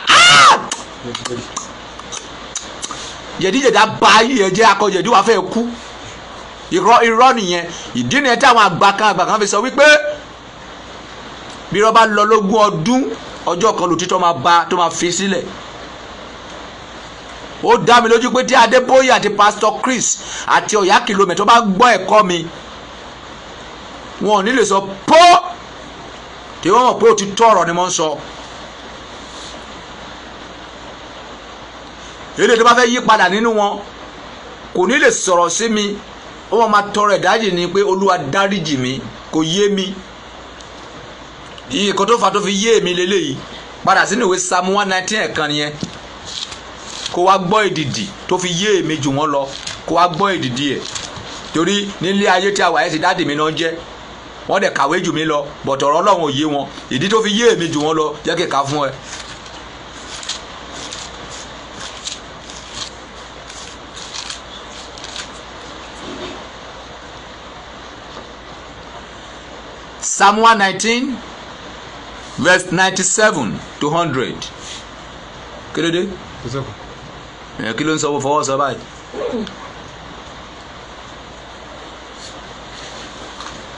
jẹ̀díjẹ̀dá bá ayé ẹ̀ jẹ́, akọ jẹ̀dí, wàá fẹ́ kú. Irọ́, irọ́ nìyẹn. Ìdí nìyẹn tí àwọn àgbà kan fi sọ wípé bí irọ́ bá lọ lógún ọdún, ọjọ́ kan lòtítọ́ máa bá tó máa fi sílẹ̀. Ó dá mi lójú pé tí Adébóyè àti Pastor Chris àti Ọ̀yákìlómẹ̀ tó bá gbọ́ ẹ̀kọ́ mi, wọn ò ní lè sọ pọ́ tí wọ́n mọ̀ pé òtítọ́ ọ̀rọ̀ ni mo ń sọ. Eléyìí tó bá fẹ́ yí padà nínú wọn kò ní lè sọ̀rọ̀ sí mi, ó wọ́n máa tọrọ ìdájì ni pé, "Olúwa, dáríjì mi, kò yé mi." Iye kan tó fà tó fi yé mi lélẹ́yìí, padà sínú ìwé Psalm 119 ẹ̀kan nìyẹn, kó wá gbọ́ ìdìdì tó fi yé mi jù wọ́n lọ, kó wá gbọ́ ìdìdì ẹ̀. Torí nílé ayé tí a wà yẹn ti daddy mi náà jẹ́, wọ́n dẹ̀ kàwé jù mí lọ, but ọ̀rọ̀ Ọlọ́run ò yé wọn. Ìdí tó fi yé mi jù wọ́n lọ, jẹ́ kí n kà fún ẹ. Psalm 119 verse 97 to 100. Kí ló dé? Ẹ kí ló ń sọ fọwọ́ sọ báyìí?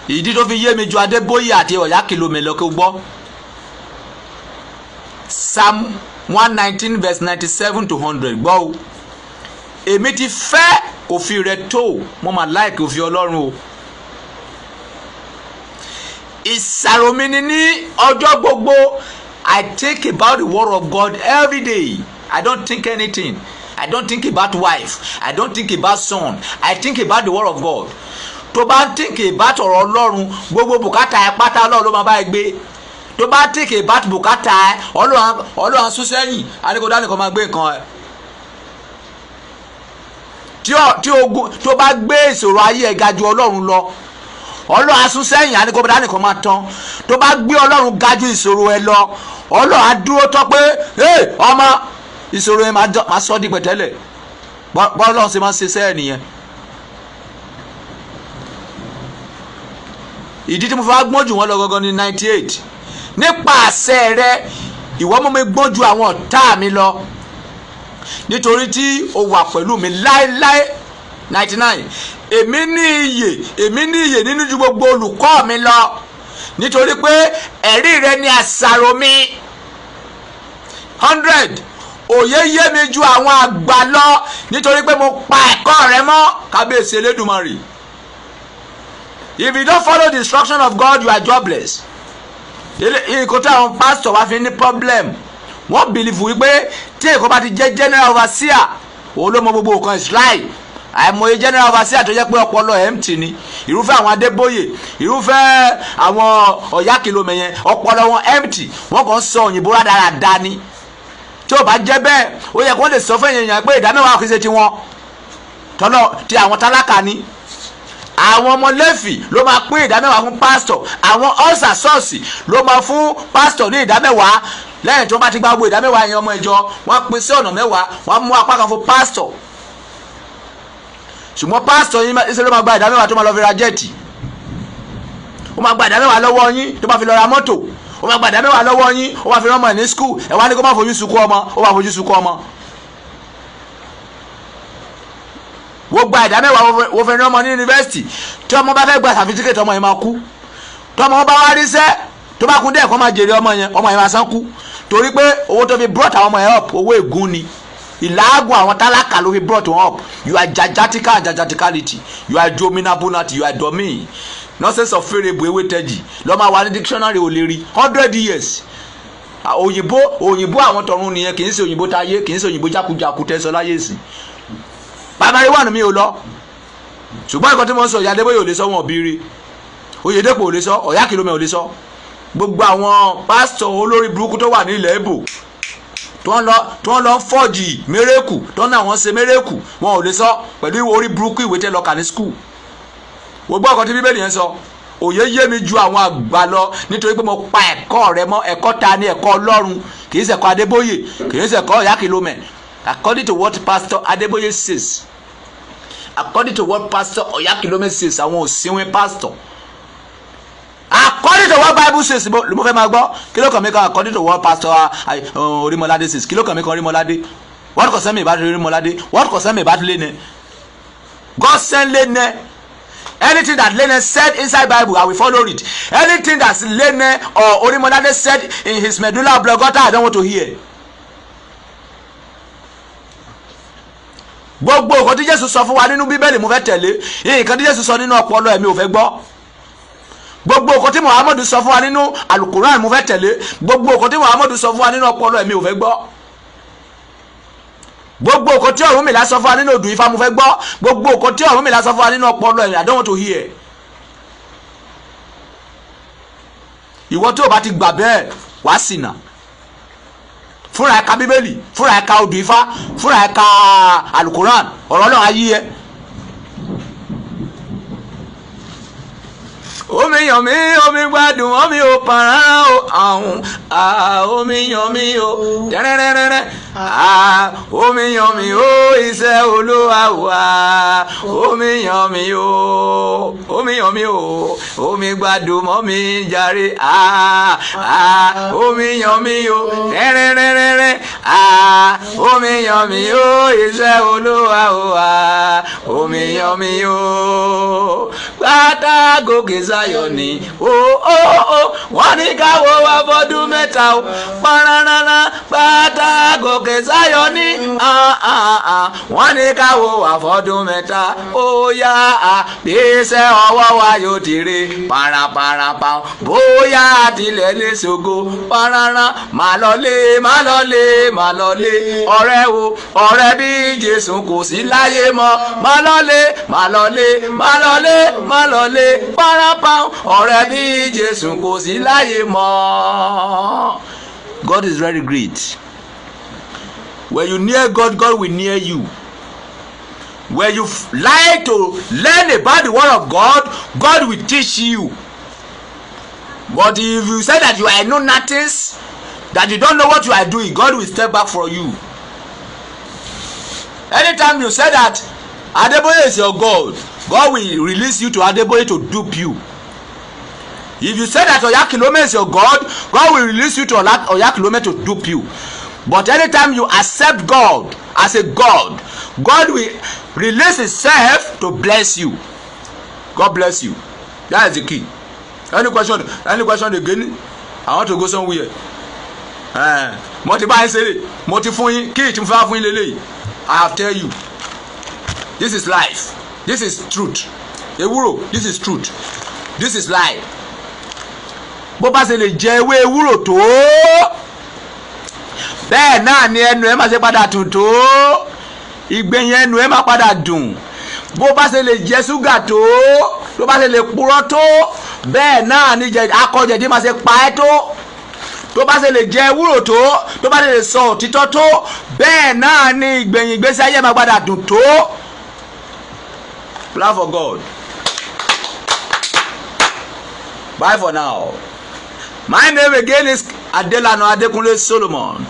Ìdí tó fi yé mi ju Adébóyè àti Ọ̀yákìlómi lọ, kí o gbọ́. Psalm 119 verse 97 to 100, gbọ́ o. Èmi ti fẹ́ òfin rẹ tó, mo máa like òfin Ọlọ́run o. Ìṣàrò mi ni ní ọjọ́ gbogbo. I think about the word of God every day. I don't think anything. I don't think about wife. I don't think about son. I think about the word of God. Tó bá ń think about ọ̀rọ̀ Ọlọ́run, gbogbo bùkátà ẹ pátá, Ọlọ́run ló máa bá ẹ gbé. Tó bá ń think about bùkátà ẹ, Ọlọ́run á sún sẹ́yìn, adigunjalè nìkan máa gbé nǹkan ẹ. Tí ogun tó bá gbé ìṣòro ayé ẹ ga ju Ọlọ́run lọ, Ọlọ́run á sún sẹ́yìn, adigunjalè nìkan máa tán. Tó bá gbé Ọlọ́run ga ju ìṣòro ẹ lọ, Ọlọ́run á dúró tọ́ pé ọmọ, ìṣòro yẹn máa sọ di pẹ̀tẹ́lẹ̀. Bọ́lọ́run ṣe máa ń ṣe sẹ́ẹ̀ nìyẹn. Ìdí tí mo fi wá gbọ́n jù wọ́n lọ gangan ní 98. Nípa àṣẹ rẹ, ìwọ mú mi gbọ́n ju àwọn ọ̀tá mi lọ, nítorí tí o wà pẹ̀lú mi láéláé. 99. Èmi ní iyè, èmi ní iyè nínú ju gbogbo olùkọ́ mi lọ, nítorí pé ẹ̀rí rẹ ni àṣàrò mi. 100. Òye yé mi ju àwọn àgbà lọ, nítorí pé mo pa ẹ̀kọ́ rẹ mọ́. Kábíyèsí Elédùmarè. If you don't follow the instruction of God, you are jobless. Nǹkan tí àwọn pastor wa fi ní problem, wọ́n believe wípé tí èkó bá ti jẹ́ general overseer, òun ló mọ gbogbo nǹkan. Is lie. Àìmọye general overseer tó jẹ́ pé ọpọlọ empty ni. Irúfẹ́ àwọn Adébóyè, irúfẹ́ àwọn Ọ̀yákìlómẹ yẹn, ọpọlọ wọn empty, wọ́n kàn ń sọ òyìnbó rádaràda ni. Tí ò bá jẹ́ bẹ́ẹ̀, ó yẹ kó lè sọ fún èèyàn pé ìdá 10 kì í ṣe tiwọn, tọ́lọ́ ti àwọn tálákà ni. Àwọn ọmọ Lẹ́fì ló máa pín ìdá 10 fún pásítọ̀. Àwọn ọ̀sà ṣọ́ọ̀ṣì ló máa fún pásítọ̀ ní ìdá 10. Lẹ́yìn tí wọ́n bá ti gba gbogbo ìdá 10 yẹn, ọmọ ìjọ wọ́n pín sí ọ̀nà 10, wọ́n mú apá kan fún pásítọ̀. Ṣùgbọ́n pásítọ̀ yín ṣe ló máa gba ìdá 10 tó máa lọ fi ra jet. Ó máa gba ìdá 10 lọ́wọ́ yín tó máa fi lọ ra mọ́tò. Ó máa gba ìdá 10 lọ́wọ́ yín, ó máa fi rán ọmọ ẹ̀ ní school. Ẹ̀ wá ní kó má fojú sunkún ọmọ, ó máa fojú sunkún ọmọ. Wọ́n gba ìdá 10, wọ́n fẹ́ rán ọmọ ní yunifásitì. Tí ọmọ bá fẹ́ gba certificate, ọmọ yẹn máa kú. Tí ọmọ bá wá ríṣẹ́, tó bá kún dé ẹ̀kọ́, máa jèrè ọmọ yẹn, ọmọ yẹn máa sán kú, torí pé owó tó fi brought àwọn ọmọ yẹn up, owó ègún ni. Ìlàágùn àwọn tálákà ló fi brought wọn up. You are jajatica and jajaticality. You are dominabunati. You are domin nonsense of fèrèbù ewé tẹ́jì lọ́ máa wà ní dictionary, ò lè rí 100 years. Òyìnbó, òyìnbó àwọn tọ̀run nìyẹn, kì í ṣe òyìnbó táyé, kì í ṣe òyìnbó jákujàku tẹ́sọ láyé sí. Primary one mi ò lọ, ṣùgbọ́n nǹkan tí mo ń sọ, ìyá Adébóyè ò lè sọ, wọn ò bí rí. Oyèdèpọ̀ ò lè sọ, Ọ̀yákìlómẹ̀ ò lè sọ. Gbogbo àwọn pásítọ̀ olórí burúkú tó wà ní ilẹ̀ Ìbò tó ń lọ fọ́ọ̀jì mérekù, tó ń náà wọ́n ṣe mérekù, wọn ò lè sọ pẹ̀lú orí burúkú ìwé tẹ́ lọ kà ní school. Gbogbo ọkọ̀ tí Bíbélì yẹn sọ, òye yé mi ju àwọn àgbà lọ, nítorí pé mo pa ẹ̀kọ́ rẹ mọ́. Ẹ̀kọ́ ta ni? Ẹ̀kọ́ Ọlọ́run, kì í ṣẹ̀kọ́ Adébóyè, kì í ṣẹ̀kọ́ Ọ̀yákìlómẹ̀. According to what Pastor Adébóyè says, according to what Pastor Ọ̀yákìlómẹ̀ says, àwọn òsínwín pastor, according to what Bible says ló mo fẹ́ máa gbọ́. Kí ló kàn mí kan according to what Pastor Orímọládé says? Kí ló kàn mí kan Orímọládé? What concern me about Orímọládé? What concern me about Lene? God send Lene. Anything that Lene said inside Bible, I will follow it. Anything that Lene or Orímọládé said in his medulla oblongata, I don't want to hear. Gbogbo nǹkan tí Jésù sọ fún wa nínú Bíbélì, mo fẹ́ tẹ̀lé. Nǹkan tí Jésù sọ nínú ọpọlọ ẹ̀, mi ò fẹ́ gbọ́. Gbogbo nǹkan tí Muhammadu sọ fún wa nínú Alukuran, mo fẹ́ tẹ̀lé. Gbogbo nǹkan tí Muhammadu sọ fún wa nínú ọpọlọ ẹ̀, mi ò fẹ́ gbọ́. Gbogbo nǹkan tí Ọ̀rúnmìlà sọ fún wa nínú odù Ifá, mo fẹ́ gbọ́. Gbogbo nǹkan tí Ọ̀rúnmìlà sọ fún wa nínú ọpọlọ ẹ̀, I don't want to hear. Ìwọ tí o bá ti gbà bẹ́ẹ̀, wàá ṣìnà. Fúnra ẹ̀ ka Bíbélì, fúnra ẹ̀ ka odù Ifá, fúnra ẹ̀ ka Alukuran, ọ̀rọ̀ náà ayé ẹ. Omi yàn mí, omi gbádùn, omi ò para o, àwọn omi yàn mí o, tẹ́rẹ́rẹ́rẹ́rẹ́, omi yàn mí o, iṣẹ́ Olúwa wà, omi yàn mí o, omi yàn mí o, omi gbádùn mọ́ mi jàre, omi yàn mí o, tẹ́rẹ́rẹ́rẹ́rẹ́, omi yàn mí o, iṣẹ́ Olúwa wà, omi yàn mí o, pátá gòkè sáyọ̀ ni o o o, wọ́n ní káwọ́ wa fọdún 3 o, pararara, pátá gòkè sáyọ̀ ni, wọ́n ní káwọ́ wa fọdún 3, ó yá, iṣẹ́ ọwọ́ wa yóò ti rí paraparapa, bóyá tilẹ̀ lè ṣògo parara, má lọ lé, má lọ lé, má lọ lé, ọ̀rẹ́ o, ọ̀rẹ́ bí Jésù kò sí láyé mọ́, má lọ lé, má lọ lé, má lọ lé, má lọ lé, parapa, ọ̀rẹ́ bí Jésù kò sí láyé mọ́. God is very great. When you near God, God will near you. When you like to learn about the word of God, God will teach you. But if you say that you are know nothing, that you don't know what you are doing, God will step back for you. Anytime you say that Adeboye is your God, God will release you to Adeboye to dupe you. If you say that Oyakhilome is your God, God will release you to Oyakhilome to dupe you. But anytime you accept God as a God, God will release himself to bless you. God bless you. That is the key. Any question? Any question again? I want to go somewhere. Mo ti bá yín ṣeré, mo ti fún yín kí ìtì fún yín lélẹ́yìí. I have tell you. This is life. This is truth. Ewúro, this is truth. This is life. Bó bá ṣe lè jẹ ewé ewúro tó, bẹ́ẹ̀ náà ni ẹnu ẹ máa ṣe padà dùn tó, ìgbẹ̀yìn ẹnu ẹ máa padà dùn. Bó bá ṣe lè jẹ ṣúgà tó, tó bá ṣe lè purọ́ tó, bẹ́ẹ̀ náà ni akọ̀jẹ̀dí máa ṣe pa ẹ́ tó. Tó bá ṣe lè jẹ ewúro tó, tó bá ṣe lè sọ òtítọ́ tó, bẹ́ẹ̀ náà ni ìgbẹ̀yìn ìgbésí ayé máa padà dùn tó. Clap for God. Bye for now. My name again is Adelana Adekunle Solomon,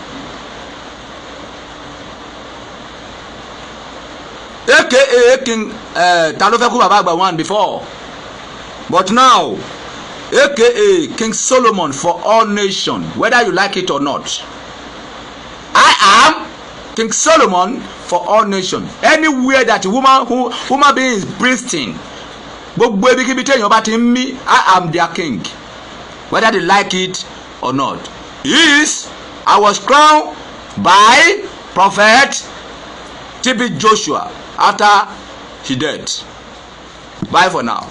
aka King. Ta ló fẹ́ kú bàbá àgbà one before, but now aka King Solomon for all nations, whether you like it or not. I am King Solomon for all nations. Anywhere that woman who human being is breathing, gbogbo ibikíbi tí èèyàn bá ti ń mí, I am their king, whether they like it or not. Is I was crowned by Prophet T.B. Joshua after he dead. Bye for now.